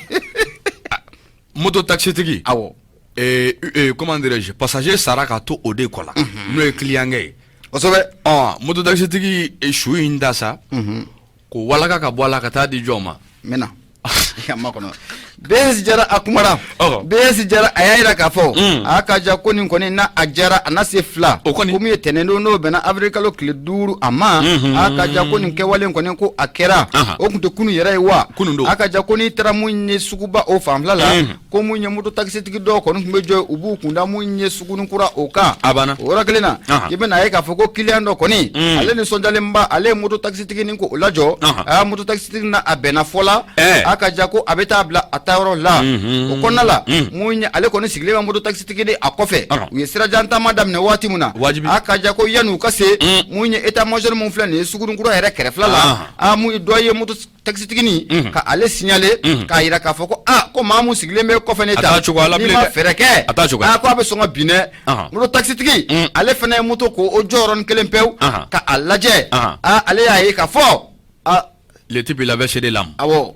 moto takisitigi awɔ comment dirais-je passager sara ka to o de kɔ la n'o ye client ye kosɛbɛ ɔ moto takisitigi su in da sa k'o walaka ka bɔ a la ka taa di jɔn ma n bɛ na i ka makɔnɔ BS Jara a kumara. Ɔhɔ. BS Jara a y'a jira k'a fɔ a ka ja ko nin kɔni n'a a jara a na se fila. O kɔni. Ko min ye tɛnɛn don n'o bɛnna avril kalo tile 5 a ma. A ka ja ko nin kɛwale kɔni ko a kɛra. O tun tɛ kunun yɛrɛ ye wa? Kunun don. A ka ja ko n'i taara mun ye suguba o fanfɛla la. Ko mun ye moto takisitigi dɔw kɔni tun bɛ jɔ u b'u kunda mun ye Suguninkura o kan. A banna. O yɔrɔ kelen na. I bɛna ye k'a fɔ ko kiliyan dɔ kɔni. Ale nisɔndiyalenba ale ye moto takisitigi nin ko o lajɔ. A moto takisitigi na a bɛnna fɔ la. A ka ja ko a bɛ taa bila a taayɔrɔ la. O kɔnɔna la mun ye ale kɔni sigilen bɛ moto takisitigi ni a kɔfɛ. U ye sirajan taama daminɛ waati min na. Wajibi. A ka ja ko yanni u ka se. Mun ye état major mun filɛ nin ye Suguninkura yɛrɛ kɛrɛfɛla la. A mun ye dɔ ye moto takisitigi nin ka ale signaler k'a jira k'a fɔ ko aa ko maa mun sigilen bɛ kɔfɛ ne ta n'i ma fɛɛrɛ kɛ a t'a cogoya aa ko a bɛ sɔn ka bin dɛ moto takisitigi ale fana ye moto ko o jɔ yɔrɔnin kelen pewu ka a lajɛ aa ale y'a ye k'a fɔ aa le type il avait cédé l'âme awɔ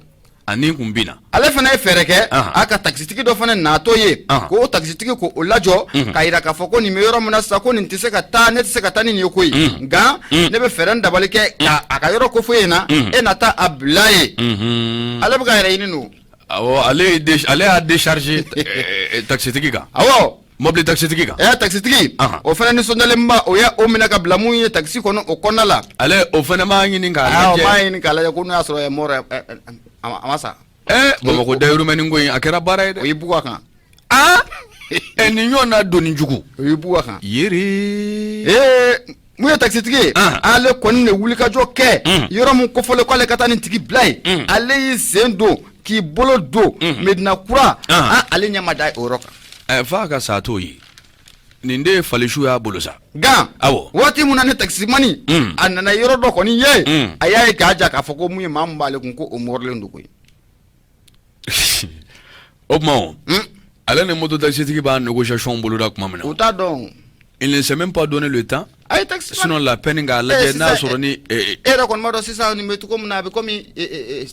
a ni kun binna ale fana ye fɛɛrɛ kɛ a ka takisitigi dɔ fana natɔ ye k'o takisitigi ko o lajɔ k'a jira k'a fɔ ko nin bɛ yɔrɔ min na sisan ko nin tɛ se ka taa ne tɛ se ka taa ni nin ye koyi nka ne bɛ fɛɛrɛ ni dabali kɛ ka a ka yɔrɔ kofɔ e ɲɛna e na taa a bila yen ale bɛ ka yɛrɛ ɲini don awɔ ale ale y'a décharger takisitigi kan awɔ mobili takisitigi kan ɛ takisitigi o fana nisɔndiyalenba o ye o minɛ ka bila mun ye takisi kɔnɔ o kɔnɔna la ale o fana m'a ɲini k'a lajɛ o m'a ɲini k'a lajɛ ko n'o y'a sɔrɔ mort a ma sa ɛ Bamakɔ dayirimɛni ko in a kɛra baara ye dɛ o y'i bugɔ a kan aa ɛ nin ɲɔgɔn na doni jugu o y'i bugɔ a kan yeri ee mun ye takisitigi ye ale kɔni de wulikajɔ kɛ yɔrɔ min kofɔlen k'ale ka taa nin tigi bila yen ale y'i sen don k'i bolo don Medina kura ale ɲɛ ma da o yɔrɔ kan ɛ f'a ka sa t'o ye nin de ye falisu y'a bolo sa gan awɔ waati min na ni takisimani a nana yɔrɔ dɔ kɔni ye a y'a ye k'a ja k'a fɔ ko mun ye maa min b'ale kun ko o mɔrilen don koyi o tuma o ale ni moto taxitigi b'a négociation boloda tuma min na u t'a dɔn il ne s'est même pas donné le temps a ye taxi sinon la peine k'a lajɛ n'a sɔrɔ ni e yɛrɛ kɔni b'a dɔn sisan nin bɛ cogo min na a bɛ komi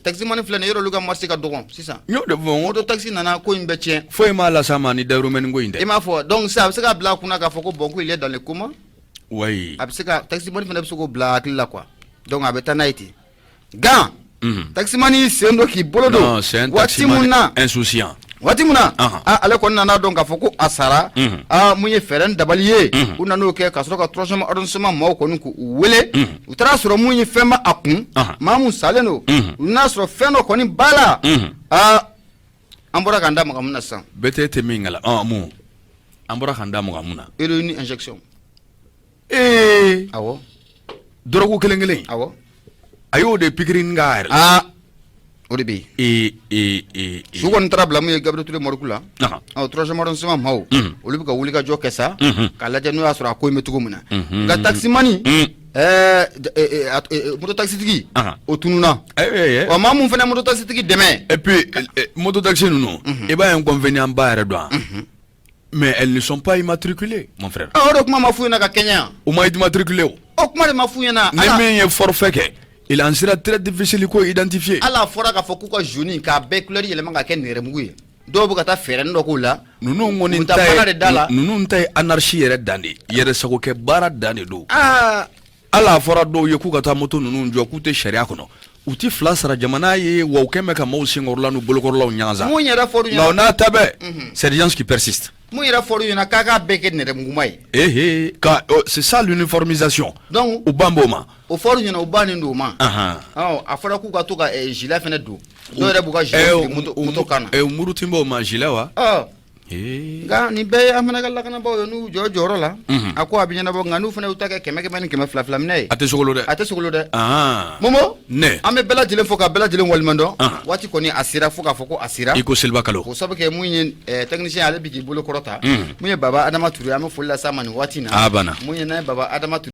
taximani filɛ nin ye yɔrɔ olu ka marché ka dɔgɔn sisan n y'o de fɔ n ko moto taxi nana ko in bɛɛ tiɲɛ foyi m'a las'a ma ni dayirimɛni ko in tɛ i m'a fɔ donc sisan a bɛ se k'a bila a kunna k'a fɔ ko bon ko il est dans le coma oui a bɛ se ka taximani fana bɛ se k'o bila hakili la quoi donc a bɛ taa n'a ye ten gan taximani sen don k'i bolo don waati min na insouciant waati min na ale kɔni nana dɔn k'a fɔ ko a sara aa mun ye fɛɛrɛ ni dabali ye u nan'o kɛ ka sɔrɔ ka troisième arrondissement maaw kɔni k'u wele u taara sɔrɔ mun ye fɛn b'a kun maa mun salen don u n'a sɔrɔ fɛn dɔ kɔni b'a la aa an bɔra k'an da maga mun na sisan BT tɛ min kala mun an bɔra k'an da maga mun na héroïne injection ee awɔ dɔrɔgu kelen kelen awɔ a y'o de pikiri k'a yɛrɛ aa o de bɛ yen ee ee ee su kɔni taara bila mun ye Gabriel Touré morgue la ɔ troisième arrondissement maaw olu bɛ ka wuli ka jɔ kɛ sa k'a lajɛ n'o y'a sɔrɔ a ko in bɛ cogo min na nka taximani ɛɛ moto taxitigi o tununna wa maa mun fana moto taxitigi dɛmɛ et puis moto taxi ninnu i b'a inconvénient ba yɛrɛ dɔn wa Mais elles ne sont pas immatriculées, mon frère. Ah, o de kuma ma f'u ɲɛna ka kɛɲɛ yan. U ma immatriculé o. O kuma de ma f'u ɲɛna. Ni min ye forfait kɛ, il en sera très difficile k'o identifier. Hali a fɔra k'a fɔ k'u ka jaune k'a bɛɛ couleur yɛlɛma ka kɛ nɛrɛmugu ye. Dɔw bɛ ka taa fɛɛrɛnin dɔ k'o la. Ninnu kɔni ta ye ninnu ta ye anarchie yɛrɛ dan de ye, yɛrɛsagokɛ baara dan de don. Aa hali a fɔra dɔw ye k'u ka taa moto ninnu jɔ k'u tɛ sariya kɔnɔ u tɛ fila sara jamana ye wa u kɛn bɛ ka maaw senkɔrɔla n'u bolokɔrɔlaw ɲanza mun yɛrɛ fɔr'u ɲɛna nka o n'a ta bɛɛ c'est des gens qui persistent mun yɛrɛ fɔr'u ɲɛna k'a k'a bɛɛ kɛ nɛrɛmuguma ye ehe ka c'est ça l'uniformisation donc u ban b'o ma o fɔr'u ɲɛna u bannen don o ma a fɔra k'u ka to ka gilet fana don dɔw yɛrɛ b'u ka gilet siri moto kan na muruti b'o ma gilet wa nka nin bɛɛ ye an fana ka lakanabaaw ye n'u jɔ jɔyɔrɔ la a ko a bɛ ɲɛnabɔ nka n'u fana y'u ta kɛ 100 100 ni 200 200 minɛ ye a tɛ sogolo dɛ a tɛ sogolo dɛ Momo ne an bɛ bɛɛ lajɛlen fo ka bɛɛ lajɛlen waleɲuman dɔn waati kɔni a sera fo k'a fɔ ko a sera i ko seliba kalo k'o sabu kɛ mun ye technicien ale bɛ k'i bolo kɔrɔta mun ye Baba Adama Ture an bɛ foli las'a ma nin waati in na a banna mun ye n'a ye Baba Adama Ture